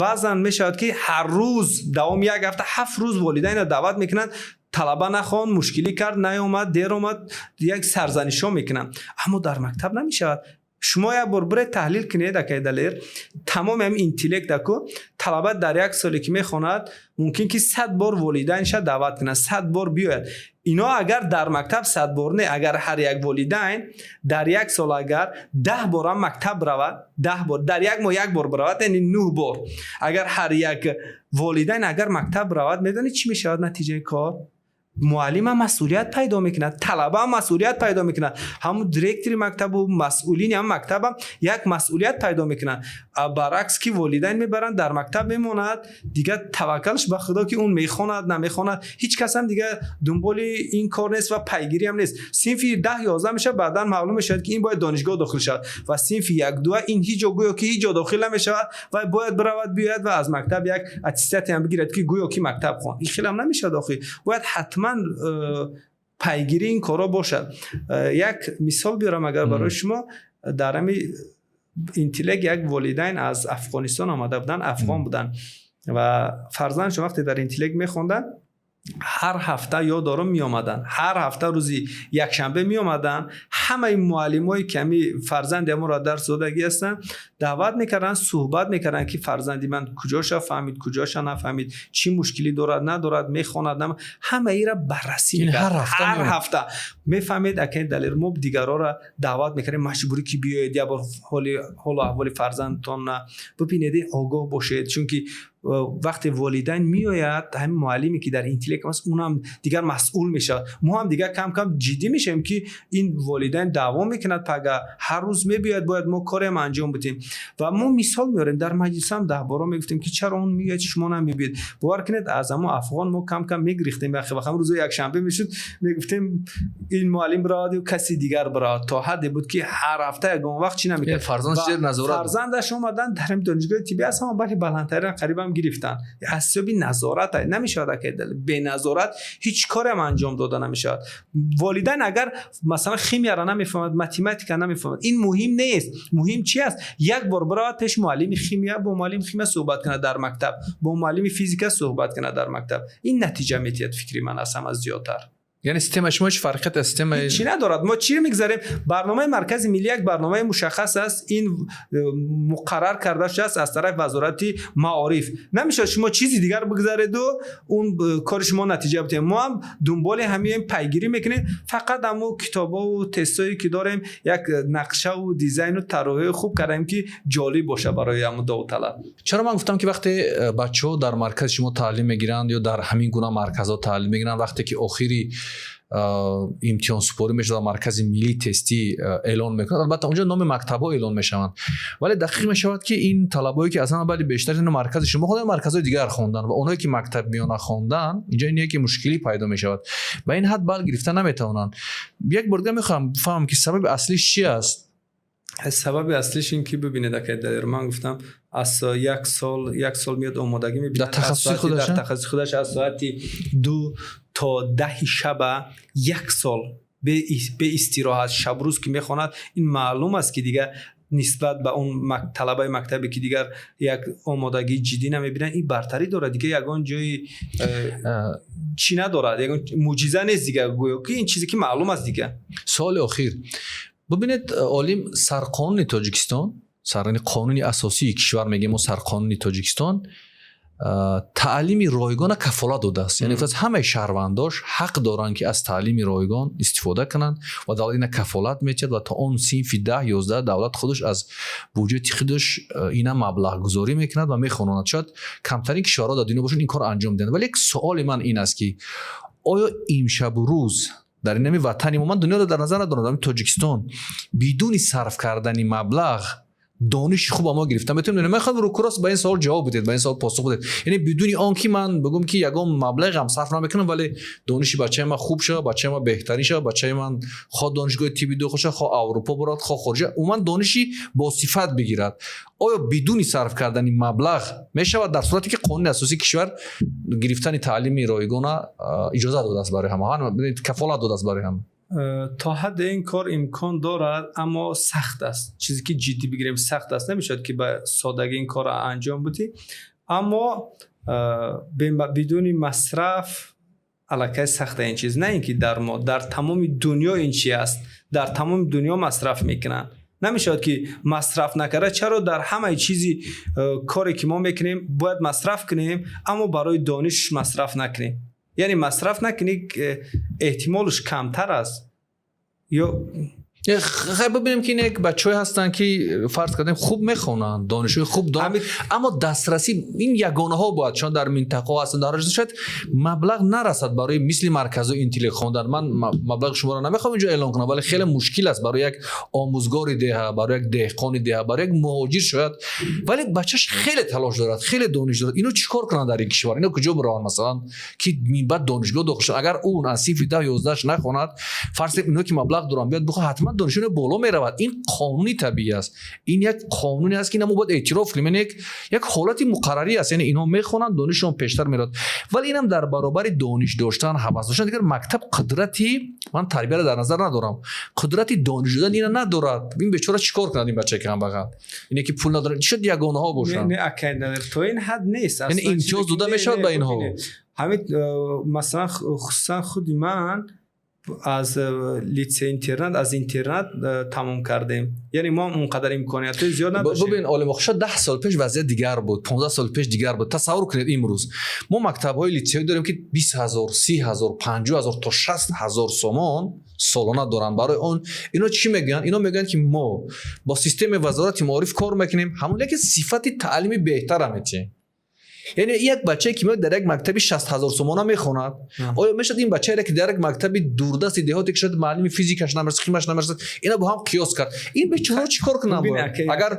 баъзан мешавад, ки ҳар рӯз давоми як ҳафта 7 рӯз волидайнро даъват мекунанд: талаба нахон, мушкилӣ кард, наёмад, дер омад, як сарзанишҳо мекунанд. Аммо дар мактаб намешавад. Шумо як бор биред, таҳлил кунед, акай Далер, тамоми ҳамин интеллектаку талаба дар як соле ки мехонад, мумкин ки 100 бор волидайнша даъват кунад, 100 бор биёяд. Ино агар дар мактаб 100 бор не, агар ҳар як волидайн дар як сол агар 10 борам мактаб равад, 10 бор, дар як моҳ як бор биравад, яъне 9 бор агар ҳар як волидайн агар мактаб равад, медонед, чӣ мешавад натиҷаи кор? Муаллимам масъулият пайдо мекунад, талабаам масъулият пайдо мекунад, ҳамун директори мактабу масъулини ҳам мактабам як масъулият пайдо мекунад. Баръакс, ки волидайн мебаранд, дар мактаб мемонад, дигар таваккалш ба Худо, ки он мехонад, намехонад, ҳеҷ касам дигар дунболи ин кор нест ва пайгириам нест. Синфи 10-11 мешавад, баъдан маълум мешавад, ки ин бояд донишгоҳ дохил шавад ва синфи 1-2 ин ҳеҷ ҷо гӯё ки ҳеҷ ҷо дохил намешавад ва бояд биравад, биёяд ва аз мактаб як аттестатиам бигирад, ки гӯё ки мактаб хонд. Ин хелам намешавад охир, бояд ҳатман. Пайгирии ин корҳо бошад. Як мисол биёрам агар барои шумо. Дар ҳами Интеллект як волидайн аз Афғонистон омада буданд, афғон буданд ва фарзандшон вақте дар Интеллект мехонданд, ҳар ҳафта, ёд дорам, меомаданд, ҳар ҳафта рӯзи якшанбе меомаданд, ҳамаи муаллимое ки ҳами фарзанди аморо дарс додагӣ ҳастанд, даъват мекарданд, суҳбат мекарданд, ки фарзанди ман куҷоша фаҳмид, куҷоша нафаҳмид, чӣ мушкилӣ дорад, надорад, мехонад, ҳамаира баррасӣ мекард ҳар ҳафта. Мефаҳмед, акаи Далер, мо дигарора даъват мекардем маҷбурӣ, ки биёед, як бор ҳолу аҳволи фарзандтонна бибинед, огоҳ бошед, чунки вақте волидайн меояд, ҳамин муаллиме ки дар Интеллект аст, унам дигар масъул мешавад. Мо ҳам дигар кам кам ҷиддӣ мешавем, ки ин волидайн даъво мекунад, пага ҳар рӯз мебиёяд, бояд мо кореам анҷом бидиҳем. Ва мо мисол меорем, дар маҷлисам 10 бора мегуфтем, ки чаро он меояд, шумо намебиёед. Бовар кунед, аз ҳамо афғон мо кам кам мегирифтем. Яхе вақт рӯзои якшанбе мешуд, мегуфтем, ин муаллим биравад ё каси дигар биравад. То ҳадде буд, ки ҳар ҳафта ягон вақт чӣ намекард. Фарзандаш омадан дар донишгоҳи тиббӣ аз ҳама бали баландтарин қарибам гирифтанд. Аз ҳисоби назорат намешавад, акаи, беназорат ҳеҷ кореам анҷом дода намешавад. Волидайн агар, масалан, химияро намефаҳмад, математика намефаҳмад, ин муҳим нест. Муҳим чи аст? Як бор биравад пеши муаллими химия, бо муаллими химия суҳбат кунад дар мактаб, бо муаллими физика суҳбат кунад дар мактаб. Ин натиҷа медиҳад, фикри ман, аз ҳама зиёдтар. Яъне системаи шумо ҳеҷ фарқият аз системаи Чӣ надорад. Мо чӣ мегзарем? Барномаи маркази миллӣ як барномаи мушаххас аст. Ин муқаррар карда шудааст аз тарафи Вазорати маориф. Намешавад шумо чизи дигар бигзареду он кори шумо натиҷа бидиҳем. Мо ҳам дунболи ҳамин пайгирӣ мекунем. Фақат ҳамо китобову тестҳое ки дорем, як нақшаву дизайну тарроҳии хуб кардаем, ки ҷолиб бошад барои ҳамон довталаб. Чаро ман гуфтам, ки вақте бачаҳо дар маркази шумо таълим мегиранд ё дар ҳамин гуна марказҳо таълим мегиранд, вақте ки охири имтиҳонсупорӣ мешавад, маркази миллии тестӣ эълон мекунад, албатта, онҷо номи мактабҳо эълон мешаванд, вале дақиқ мешавад, ки ин талабое ки аз ҳама бали бештар ино маркази шумо хондан, марказҳои дигар хондан ва онҳое ки мактаб миёна хондан, инҷо ин яке мушкилӣ пайдо мешавад, ба ин ҳад бал гирифта наметавонанд. Як бор дигар мехоҳам фаҳмам, ки сабаби аслиш чи аст? Сабаби аслиш ин ки, бибинед, акаи Далер, ман гуфтам, аз як сол, як сол меяд, омодагӣ мебинад. Дар тахассуси худаш. Дар тахассуси худаш аз соати 2 то 10 шаба, як сол беистироҳат, шабрӯз ки мехонад, ин маълум аст, ки дигар нисбат ба он талабаи мактабе, ки дигар як омодагии ҷиддӣ намебинад, ин бартарӣ дорад. Дигар ягон ҷои чӣ надорад, ягон мӯъҷиза нест дигар, гӯё ки ин чизе ки маълум аст дигар. Суоли охир. Бубинед, олим, сарқонуни Тоҷикистон, сарани қонуни асосии кишвар мегӯем мо, сарқонуни Тоҷикистон таълими ройгона кафолат додааст, яъне гуфтааст, ҳамаи шаҳрвандош ҳақ доранд, ки аз таълими ройгон истифода кунанд ва давлат ина кафолат метиҳад ва то он синфи 10-11 давлат худаш аз буҷети худаш ина маблағгузорӣ мекунад ва мехононад. Шояд камтарин кишварҳо дар дунё бошанд, ин кор анҷом диҳанд. Вале як суоли ман ин аст, ки оё имшабу рӯз дар инами ватани мо, ман дунёро дар назар надорам, Тоҷикистон, бидуни сарф кардани маблағ дониши хуб мо гирифта метавонем? Мехоҳам рӯкурост ба ин савол ҷавоб бидед, ба ин савол посух бидед. Яъне бидуни он ки ман бигӯм, ки ягон маблағам сарф намекунам, вале дониши бачаи ман хуб шавад, бачаи ман беҳтарин шавад, бачаи ман хоҳ донишгоҳи тибби дохил шавад, хоҳ Аврупо бурад, хоҳ хориҷа, умуман дониши босифат бигирад, оё бидуни сарф кардани маблағ мешавад, дар сурате ки қонуни асосии кишвар гирифтани таълими ройгона иҷоза додааст барои ҳама, кафолат додааст барои ҳама? То ҳадде ин кор имкон дорад, аммо сахт аст. Чизе ки ҷиддӣ бигирем, сахт аст. Намешавад, ки ба содагӣ ин корро анҷом будӣ, аммо бидуни масраф аллакай сахта ин чиз. На ин ки дар мо, дар тамоми дунё ин чи аст, дар тамоми дунё масраф мекунанд. Намешавад, ки масраф накарда. Чаро дар ҳамаи чизи коре ки мо мекунем, бояд масраф кунем, аммо барои дониш масраф накунем? Яъне масраф накунӣ, эҳтимолш камтар аст ё Хай, бибинем, ки як бачаҳое ҳастанд, ки, фарз кардем, хуб мехонанд, донишҳои хуб доранд, аммо дастрасӣ ин ягонаҳо бояд, чун дар минтақаҳо ҳастанд, дар шояд маблағ нарасад барои мисли марказҳои Интеллект хондан. Ман маблағи шуморо намехоҳам инҷо эълон кунам, вале хеле мушкил аст барои як омӯзгори деҳа, барои як деҳқони деҳа, барои як муҳоҷир шояд, вале бачаш хеле талош дорад, хеле дониш дорад. Ино чӣ кор кунанд дар ин кишвар? Ино куҷо бираванд, масалан, ки минбаъд донишгоҳ дохил шаванд? Агар ӯ аз синфи 10-11-аш нахонад, фарз кунем, ино ки маблағ доранд, биёд бихоҳ, ҳатман Дониши боло меравад. Ин қонуни табиӣ аст, ин як қонуне аст, ки ина мо бояд эътироф кунем. Яъне як ҳолати муқаррарӣ аст, яъне инҳо мехонанд, донишшон пештар меравад. Вале инам дар баробари дониш доштан, ҳавас доштан, дигар мактаб қудрати, ман тарбияро дар назар надорам, қудрати дониш додан ина надорад. Ин бечора чӣ кор кунад, ин бачаи камбағал, ине ки пул надорад? Шояд ягонаҳо бошанд. Не, акай, то ин ҳад нест. Яъне имтиёз дода мешавад ба инҳо? Ҳамин, масалан, хусусан худи ман аз литсей интернат, аз интернат тамом кардем, яъне мо он қадар имкониятҳои зиёд надоштем. Бубин, Олимоқ, шояд 10 сол пеш вазъият дигар буд, 15 сол пеш дигар буд. Тасаввур кунед, имрӯз мо мактабҳои литсеӣ дорем, ки 20 000, 30 000, 50 000 то 60 000 сомон солона доранд. Барои он ино чӣ мегӯянд? Ино мегӯянд, ки мо бо системаи Вазорати маориф кор мекунем, ҳамон лекин сифати таълими беҳтара метиҳем. Яъне як бачае, ки меояд, дар як мактаби 60 000 сомона мехонад, оё мешавад ин бачаере, ки дар як мактаби дурдасти деҳоте, ки шояд муаллими физикаш намерасад, химаш намерасад, ина бо ҳам қиёс кард? Ин бечораҳо чӣ кор кунанд, агар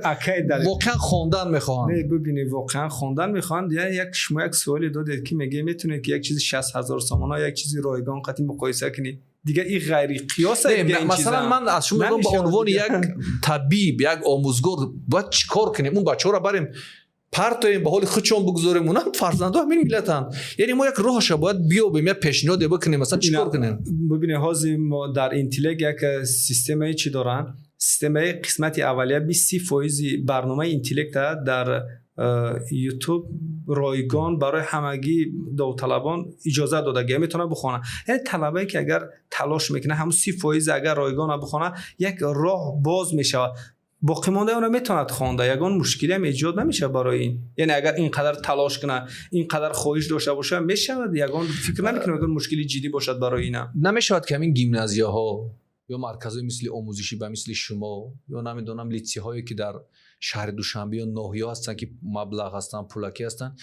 воқеан хондан мехоҳанд? Не, бибинед, воқеан хондан мехоҳанд. Як шумо як суоле додед, ки мегӯе, метавонед, ки як чизи 60 000 сомона як чизи ройгон қатъи муқоиса кунед. Дигар ин ғайриқиёс. Масалан, ман аз шумо мегӯям, ба унвони як табиб, як омӯзгор, бояд чӣ кор кунем? Он бачаҳоро барем партоем, ба ҳоли худшон бигузорем? Унам фарзандо ҳамин миллатанд. Яъне мо як роҳаша бояд биёбем, як пешниҳоде бикунем. Масалан, чӣ кор кунем? Бибинед, ҳозир мо дар Интеллект як системаи чӣ доранд, системаи қисмати аввалия, 20-30 фоизи барномаи Интеллекта дар Ютуб ройгон барои ҳамагӣ довталабон иҷозат додагия, метавонад бихонад. Яъне талабае, ки агар талош мекунад, ҳамун 30 фоиз агар ройгона бихонад, як роҳ боз мешавад, боқимондаи онро метавонад хонда, ягон мушкилиам эҷод намешавад барои ин. Яъне агар ин қадар талош кунад, ин қадар хоҳиш дошта бошад, мешавад. Ягон фикр намекунам, ягон мушкили ҷиддӣ бошад барои ина. Намешавад, ки ҳамин гимназияҳо ё марказҳои мисли омӯзишӣ ба мисли шумо ё намедонам, литсейҳое, ки дар шаҳри Душанбе ё ноҳияҳо ҳастанд, ки маблағ ҳастанд, пулакӣ ҳастанд,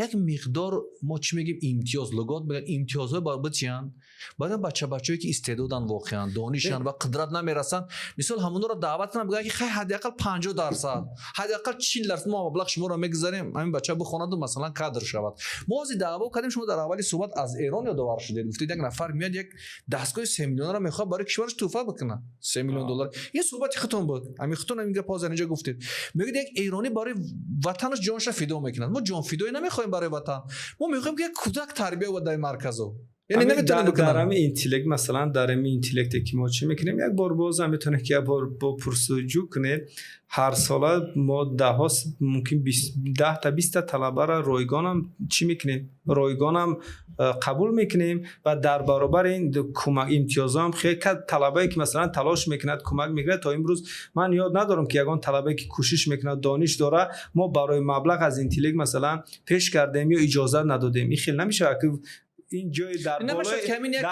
як миқдор, мо чӣ мегӯем, имтиёз, льгот мегӯянд, имтиёзҳои бояд битиҳанд баъдан бачаҳое, ки истеъдоданд, воқеан донишанд ва қудрат намерасанд? Мисол, ҳамонҳоро даъват кунанд, бигӯянд, ки хай, ҳадди ақал 50%, ҳадди ақал 40% мо маблағ шуморо мегузарем, ҳамин бача бихонаду, масалан, кадр шавад. Мо ҳозир даъво кардем, шумо дар аввали суҳбат аз Эрон ёдовар шудед, гуфтед, як нафар меяд, як дастгоҳи 3 миллионро мехоҳад барои кишвараш тӯҳфа бикунад, 3 миллион доллар. Ин суҳбати худтон буд, ҳамин худтон ҳамин гап ҳозир инҷо гуфтед. Мегӯяд, як эронӣ барои ватанаш ҷонша фидо мекунад. Мо ҷонфидоӣ намехоҳем барои ватан, мо мехоҳем, ки як кӯдак тарбия ёбад дар марказҳо. Яъне наметавонем бикунем. Дар ҳамин Интеллект, масалан, дар ҳамин Интеллекте, ки мо чӣ мекунем, як бор бозам метавонед, ки як бор бо пурсуҷӯ кунед. Ҳар сола мо даҳҳо, мумкин 10 та, 20 та талабаро ройгонам чӣ мекунем, ройгонам қабул мекунем ва дар баробари ин кӯмак, имтиёзҳоам хеле. Талабае, ки масалан талош мекунад, кӯмак мекунад. То имрӯз ман ёд надорам, ки ягон талабае, ки кӯшиш мекунад, дониш дора, мо барои маблағ аз Интеллект, масалан, пеш кардем ё иҷозат надодем. Ин хел намешавад, ки ин ҷои дар Намешавад, ки ҳамин як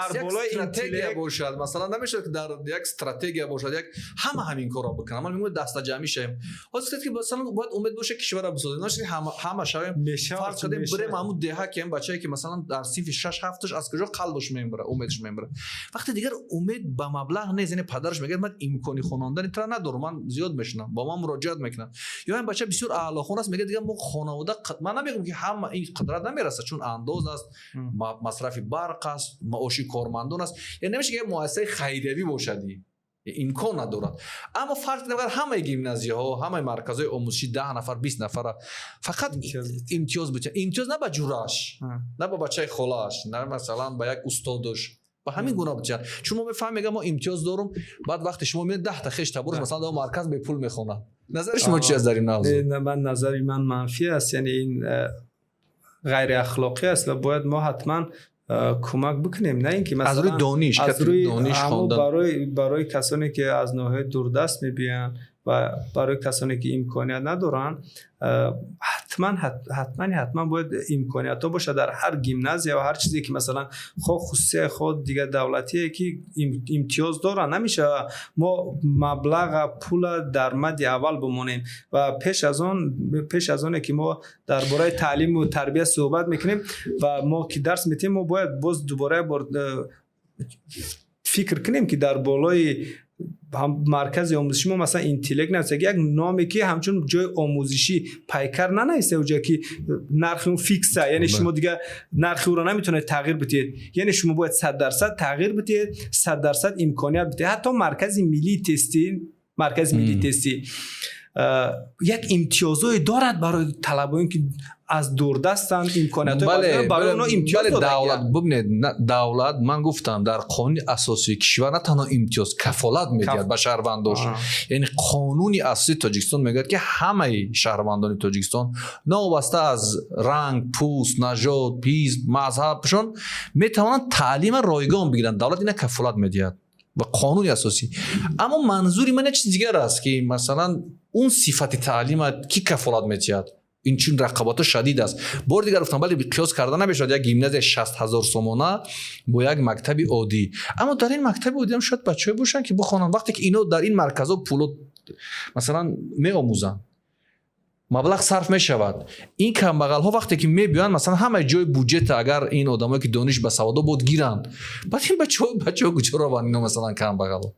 стратегия бошад? Масалан, намешавад, ки дар як стратегия бошад, як ҳама ҳамин корро бикунам? Ман мегӯям, дастаҷамъӣ шавем. Ҳозир гуфтед, ки масалан бояд умед боша, кишварро бисозем. Нашавад, ҳама шавем, фарз кардем, бирем ҳамун деҳа, ки ҳам бачае, ки масалан дар синфи шаш, ҳафташ, аз куҷо қалбаш мебара, умедаш мебара, вақте дигар умед ба маблағ нест? Яъне падараш мегӯяд, ман имкони хонондани тра надорам. Ман зиёд мешунам, бо ман муроҷиат мекунам. Ё ҳам бача бисёр аълохон аст, мегӯяд, дигар мо хонавода, ман намегӯям, ки ҳама ин қудрат намерасад, чун андоз аст, масрафи барқ аст, маоши кормандон аст. Яъне намешавад, ки як муассисаи хайриявӣ бошад, имкон надорад. Аммо фарз кунем, агар ҳамаи гимназияҳо, ҳамаи марказҳои омӯзишӣ 10 нафар, 20 нафара фақат имтиёз битиҳанд, имтиёз на ба ҷураш, на ба бачаи холааш, на масалан ба як устодаш, ба ҳамин гуна битиҳанд. Чун мо мефаҳмем, мегӯям, мо имтиёз дорум, баъд вақте шумо меоед, 10 та хеш табораш, масалан, дар марказ бепул мехонад. Назари шумо чи аст дар ин мавзӯъ? Ман, назари ман манфӣ аст, яъне ин ғайриахлоқӣ аст ва бояд мо ҳатман кӯмак бикунем, на ин ки аз рӯи дониш, аз рӯи дониш хондан. Барои касоне, ки аз ноҳияи дурдаст мебиёянд ва барои касоне, ки имконият надоранд, ҳатман, ҳатман, ҳатман бояд имкониятҳо бошад дар ҳар гимназия ва ҳар чизе, ки масалан, хоҳ хусусия, хоҳ дигар давлатие, ки имтиёз доранд. Намешавад мо маблаға, пула дар мадди аввал бимонем. Ва пеш аз оне, ки мо дар бораи таълиму тарбия суҳбат мекунем ва мо ки дарс метиҳем, мо бояд боз дубора як бор фикр кунем, ки дар болои Маркази омӯзиши мо, масалан, «Интеллект» нависта, як номе, ки ҳамчун ҷои омӯзишӣ пайкар нанависта, ҷое ки нархи он фикса, яъне шумо дигар нархи ӯро наметавонед тағйир бидиҳед. Яъне шумо бояд 100% тағйир бидиҳед, 100% имконият бидиҳед. Ҳатто Маркази миллии тестӣ, Маркази миллии тестӣ як имтиёзое дорад барои талабаён, ки аз дурдастанд, имкониятҳои барои онҳо имтиёз. Давлат, бубинед, давлат, ман гуфтам, дар қонуни асосии кишвар на танҳо имтиёз, кафолат медиҳад ба шаҳрвандош. Яъне қонуни асосии Тоҷикистон мегӯяд, ки ҳамаи шаҳрвандони Тоҷикистон, новобаста аз ранг, пӯст, нажод, ҳизб, мазҳабшон, метавонанд таълима ройгон бигиранд. Давлат ина кафолат медиҳад ва қонуни асосӣ. Аммо манзури ман як чизи дигар аст, ки масалан он сифати таълима кӣ кафолат медиҳад? Ин чун рақобатҳо шадид аст. Бори дигар гуфтам, бале, қиёс карда намешавад як гимназия 60 000 сомона бо як мактаби оддӣ. Аммо дар ин мактаби оддиам шояд бачаҳое бошанд, ки бихонанд. Вақте ки ино дар ин марказҳо пуло, масалан, меомӯзанд, маблағ сарф мешавад, ин камбағалҳо вақте ки мебиёянд, масалан, ҳамаи ҷои буҷета агар ин одамое, ки дониш ба саводо буд, гиранд, баъд ин бачаҳо куҷо раванд? Ино, масалан, камбағалҳо,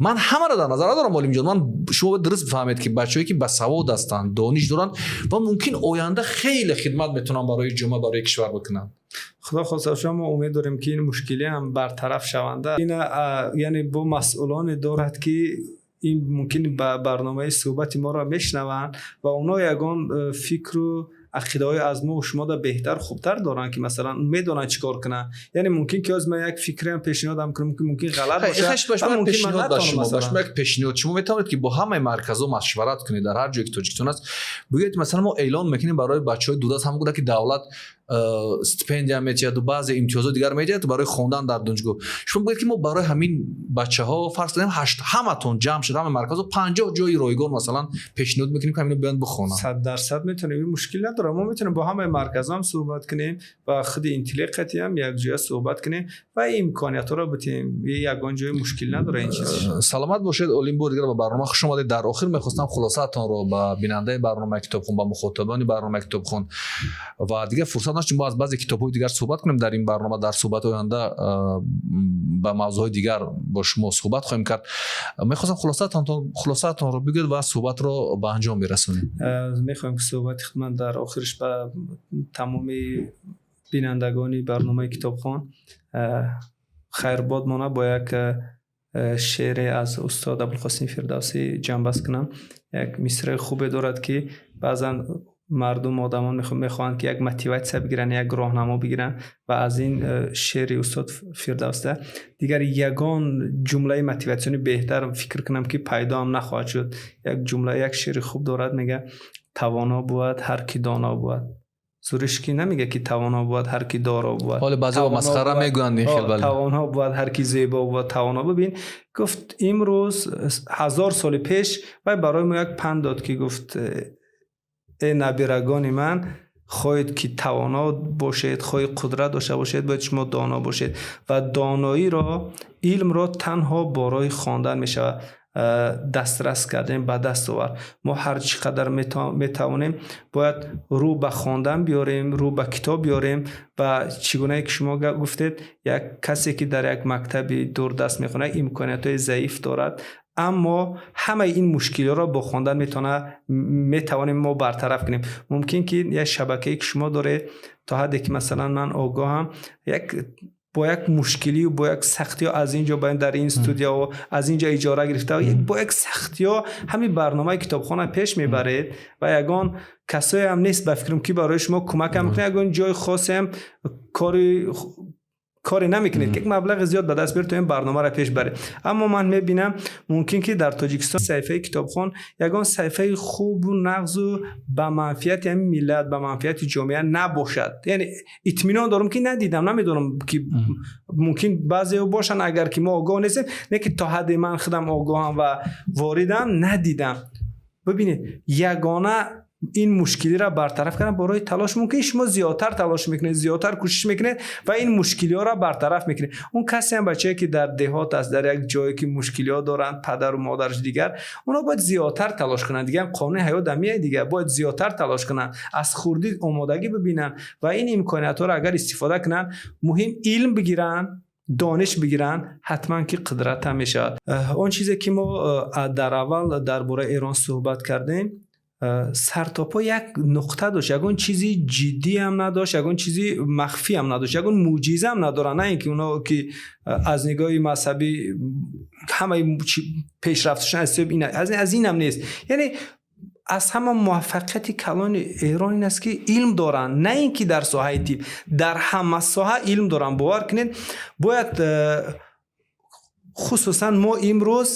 ман ҳамаро дар назар надорам, Олимҷон. Ман, шумо бояд дуруст бифаҳмед, ки бачаҳое, ки басавод ҳастанд, дониш доранд ва мумкин оянда хеле хидмат метавонанд барои ҷомеа, барои кишвар бикунанд. Худо хоста шумо, мо умед дорем, ки ин мушкилӣ ҳам бартараф шаванда. Ина, яъне бо масъулоне дорад, ки ин мумкин ба барномаи суҳбати моро мешунаванд ва онҳо ягон фикру ақидаҳои аз мо шумо да беҳтар, хубтар доранд, ки масалан медонанд чӣ кор кунанд. Яъне мумкин ки ҳозир ман як фикреам пешниҳодам кунам, мумкин ғалат бошад. Пешниҳод ба шумо, ба шумо як пешниҳод: шумо метавонед, ки бо ҳамаи марказҳо машварат кунед дар ҳар ҷое, ки Тоҷикистон аст. Бигӯед, масалан, мо эълон мекунем барои бачаҳои дурдаст, ҳамон гуна ки давлат стипендия метиҳаду баъзе имтиёзот дигар медиҳад барои хондан дар донишгоҳ. Шумо бигӯед, ки мо барои ҳамин бачаҳо, фарз кунем, ҳаматон ҷамъ шуда, ҳамаи марказҳо, 50 ҷои ройгон, масалан, пешниҳод мекунем, ки ҳамино биёянд бихонанд. 100% метавонем, ин мушкил надорад. Мо метавонем бо ҳамаи марказҳо ҳам суҳбат кунем ва худи «Интеллект» ҳам якҷоя суҳбат кунем ва имкониятҳоро битем. Ягон ҷои мушкил надорад ин чиз. Саломат бошед, Олим. Бор дигар ба барнома хуш омадед. Дар охир мехостам хулосаатонро ба бинандаи барномаи «Китобхун», ба мухотабони барномаи «Китобхун», ва дигар фурсат нашудем мо аз баъзе китобҳои дигар суҳбат кунем дар ин барнома. Дар суҳбати оянда ба мавзӯъҳои дигар бо шумо суҳбат хоҳем кард. Мехостам хулосаатонро бигӯед ва суҳбатро ба анҷом бирасонем. Мехоҳем, ки суҳбати худман дар охириш ба тамоми бинандагони барномаи «Китобхон» хайрбод мона бо як шеъре аз устод Абулқосим Фирдавсӣ ҷамъбаст кунам. Як мисраи хубе дорад, ки баъзан мардум, одамон мехоҳанд, ки як мотиватсия бигиранд, як роҳнамо бигиранд ва аз ин шеъри устод Фирдавсда дигар ягон ҷумлаи мотиватсиони беҳтар, фикр кунам, ки пайдоам нахоҳад шуд. Як ҷумла, як шеъри хуб дорад, мега: «Тавоно бувад, ҳар ки доно бувад». Зуриш ки намега, ки тавоно бувад, ҳар ки доро бувад. Ҳоле баъзеҳо масхара мегӯянд ин хел, бале. Тавоно бувад, ҳар ки зебо бувад. Тавоно, бибин, гуфт, имрӯз, 1000 соли пеш вай барои мо як панд дод, ки гуфт: «Э набирагони ман, хоҳед, ки тавоно бошед, хоҳед қудрат дошта бошед, бояд шумо доно бошед». Ва доноиро, илмро танҳо бо роҳи хондан мешавад дастрас кардем, ба даст овард. Мо ҳар чӣ қадар метавонем, бояд рӯ ба хондан биёрем, рӯ ба китоб биёрем. Ва чӣ гунае ки шумо гуфтед, як касе, ки дар як мактаби дурдаст мехонад, имкониятҳои заиф дорад, аммо ҳамаи ин мушкилиҳоро бо хондан метавонем мо бартараф кунем. Мумкин ки як шабакае, ки шумо доред, то ҳадде ки, масалан, ман огоҳам, як бо як мушкилию бо як сахтиҳо аз ин ҷо ба дар ин студияо, аз ин ҷо иҷора гирифта, бо як сахтиҳо ҳамин барномаи «Китобхона» пеш мебаред ва ягон касое ҳам нест, ба фикрам, ки барои шумо кӯмакам мекунад. Ягон ҷои хосеам кори намекунед, ки як маблағи зиёд ба даст биёред, то ин барномаро пеш баред. Аммо ман мебинам, мумкин ки дар Тоҷикистон саҳифаи «Китобхон» ягон саҳифаи хубу нағзу ба манфиати ҳамин миллат, ба манфиати ҷомеа набошад. Яъне итминон дорам, ки надидам, намедонам, ки мумкин баъзеҳо бошанд, агар ки мо огоҳ нестем, не ки то ҳадде ман худам огоҳам ва воридам, надидам. Бибинед, ягона ин мушкилиро бартараф кардан барои талош. Мумкин шумо зиёдтар талош мекунед, зиёдтар кӯшиш мекунед ва ин мушкилиҳоро бартараф мекунед. Он касе ҳам, бачае, ки дар деҳот аст, дар як ҷое, ки мушкилиҳо доранд, падару модараш дигар, онҳо бояд зиёдтар талош кунанд. Дигар қонуни ҳаёт дамияй, дигар бояд зиёдтар талош кунанд, аз хурдӣ омодагӣ бибинанд ва ин имкониятҳоро агар истифода кунанд, муҳим илм бигиранд. Дониш бигиранд, ҳатман ки қудрат ҳам мешавад. Он чизе ки мо дар аввал дар бораи Эрон суҳбат кардем, сартопо як нуқта дошт, ягон чизи ҷиддиам надошт, ягон чизи махфиам надошт, ягон мӯъҷизаам надоранд. На ин ки оно ки аз нигоҳи мазҳабӣ ҳамаи пешрафташон аз ҳисоби ин, аз инам нест. Яъне аз ҳама муваффақияти калони Эрон ин аст, ки илм доранд, на ин ки дар соҳаи тиб, дар ҳама соҳа илм доранд. Бовар кунед, бояд хусусан мо имрӯз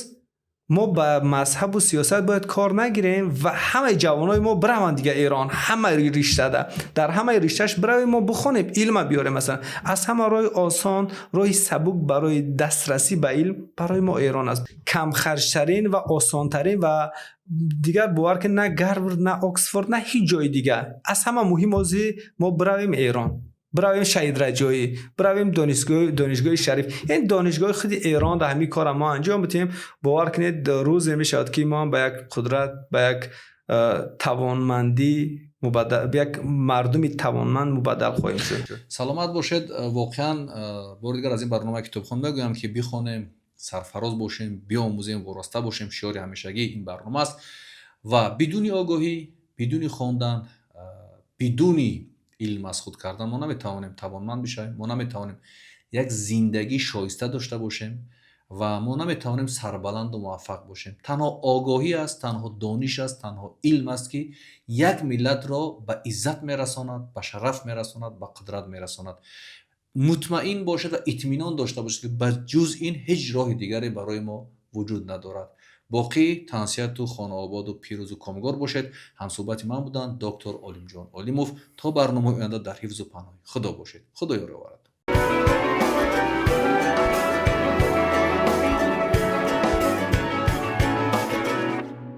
мо ба мазҳабу сиёсат бояд кор нагирем ва ҳамаи ҷавонои мо бираванд дига Эрон, ҳамаи риштада, дар ҳамаи риштааш биравем, мо бихонем, илма биёрем. Масалан, аз ҳама роҳи осон, роҳи сабук барои дастрасӣ ба илм барои мо Эрон аст, камхарҷтарин ва осонтарин. Ва дигар бовар кунед, на Гарвард, на Оксфорд, на ҳеҷ ҷои дигар. Аз ҳама муҳим озӣ мо биравем Эрон, биравем Шаҳид Раҷоӣ, биравем Донишгоҳи Шариф, яъне донишгоҳи худи Эрон, дар ҳамин кора мо анҷом бидиҳем. Бовар кунед, рӯзе мешавад, ки мо ба як қудрат, ба як тавонмандӣ, як мардуми тавонманд мубаддал хоҳем шуд. Саломат бошед. Воқеан, бори дигар аз ин барномаи Китобхон мегӯям, ки бихонем, сарфароз бошем, биомӯзем, вораста бошем, шиори ҳамешагии ин барнома аст. Ва бидуни огоҳӣ, бидуни хондан, бидуни илм аз худ кардан мо наметавонем тавонманд бишавем, мо наметавонем як зиндагии шоиста дошта бошем ва мо наметавонем сарбаланду муваффақ бошем. Танҳо огоҳӣ аст, танҳо дониш аст, танҳо илм аст, ки як миллатро ба иззат мерасонад, ба шараф мерасонад, ба қудрат мерасонад. Мутмаин бошед ва итминон дошта бошед, ки ба ҷуз ин ҳеҷ роҳи дигаре барои мо вуҷуд надорад. Боқӣ тансиҳату хонаободу пирӯзу комгор бошед. Ҳамсӯҳбати ман буданд доктор Олимҷон Олимов. То барномаи оянда дар ҳифзу паноҳи Худо бошед. Худо ёр оварад.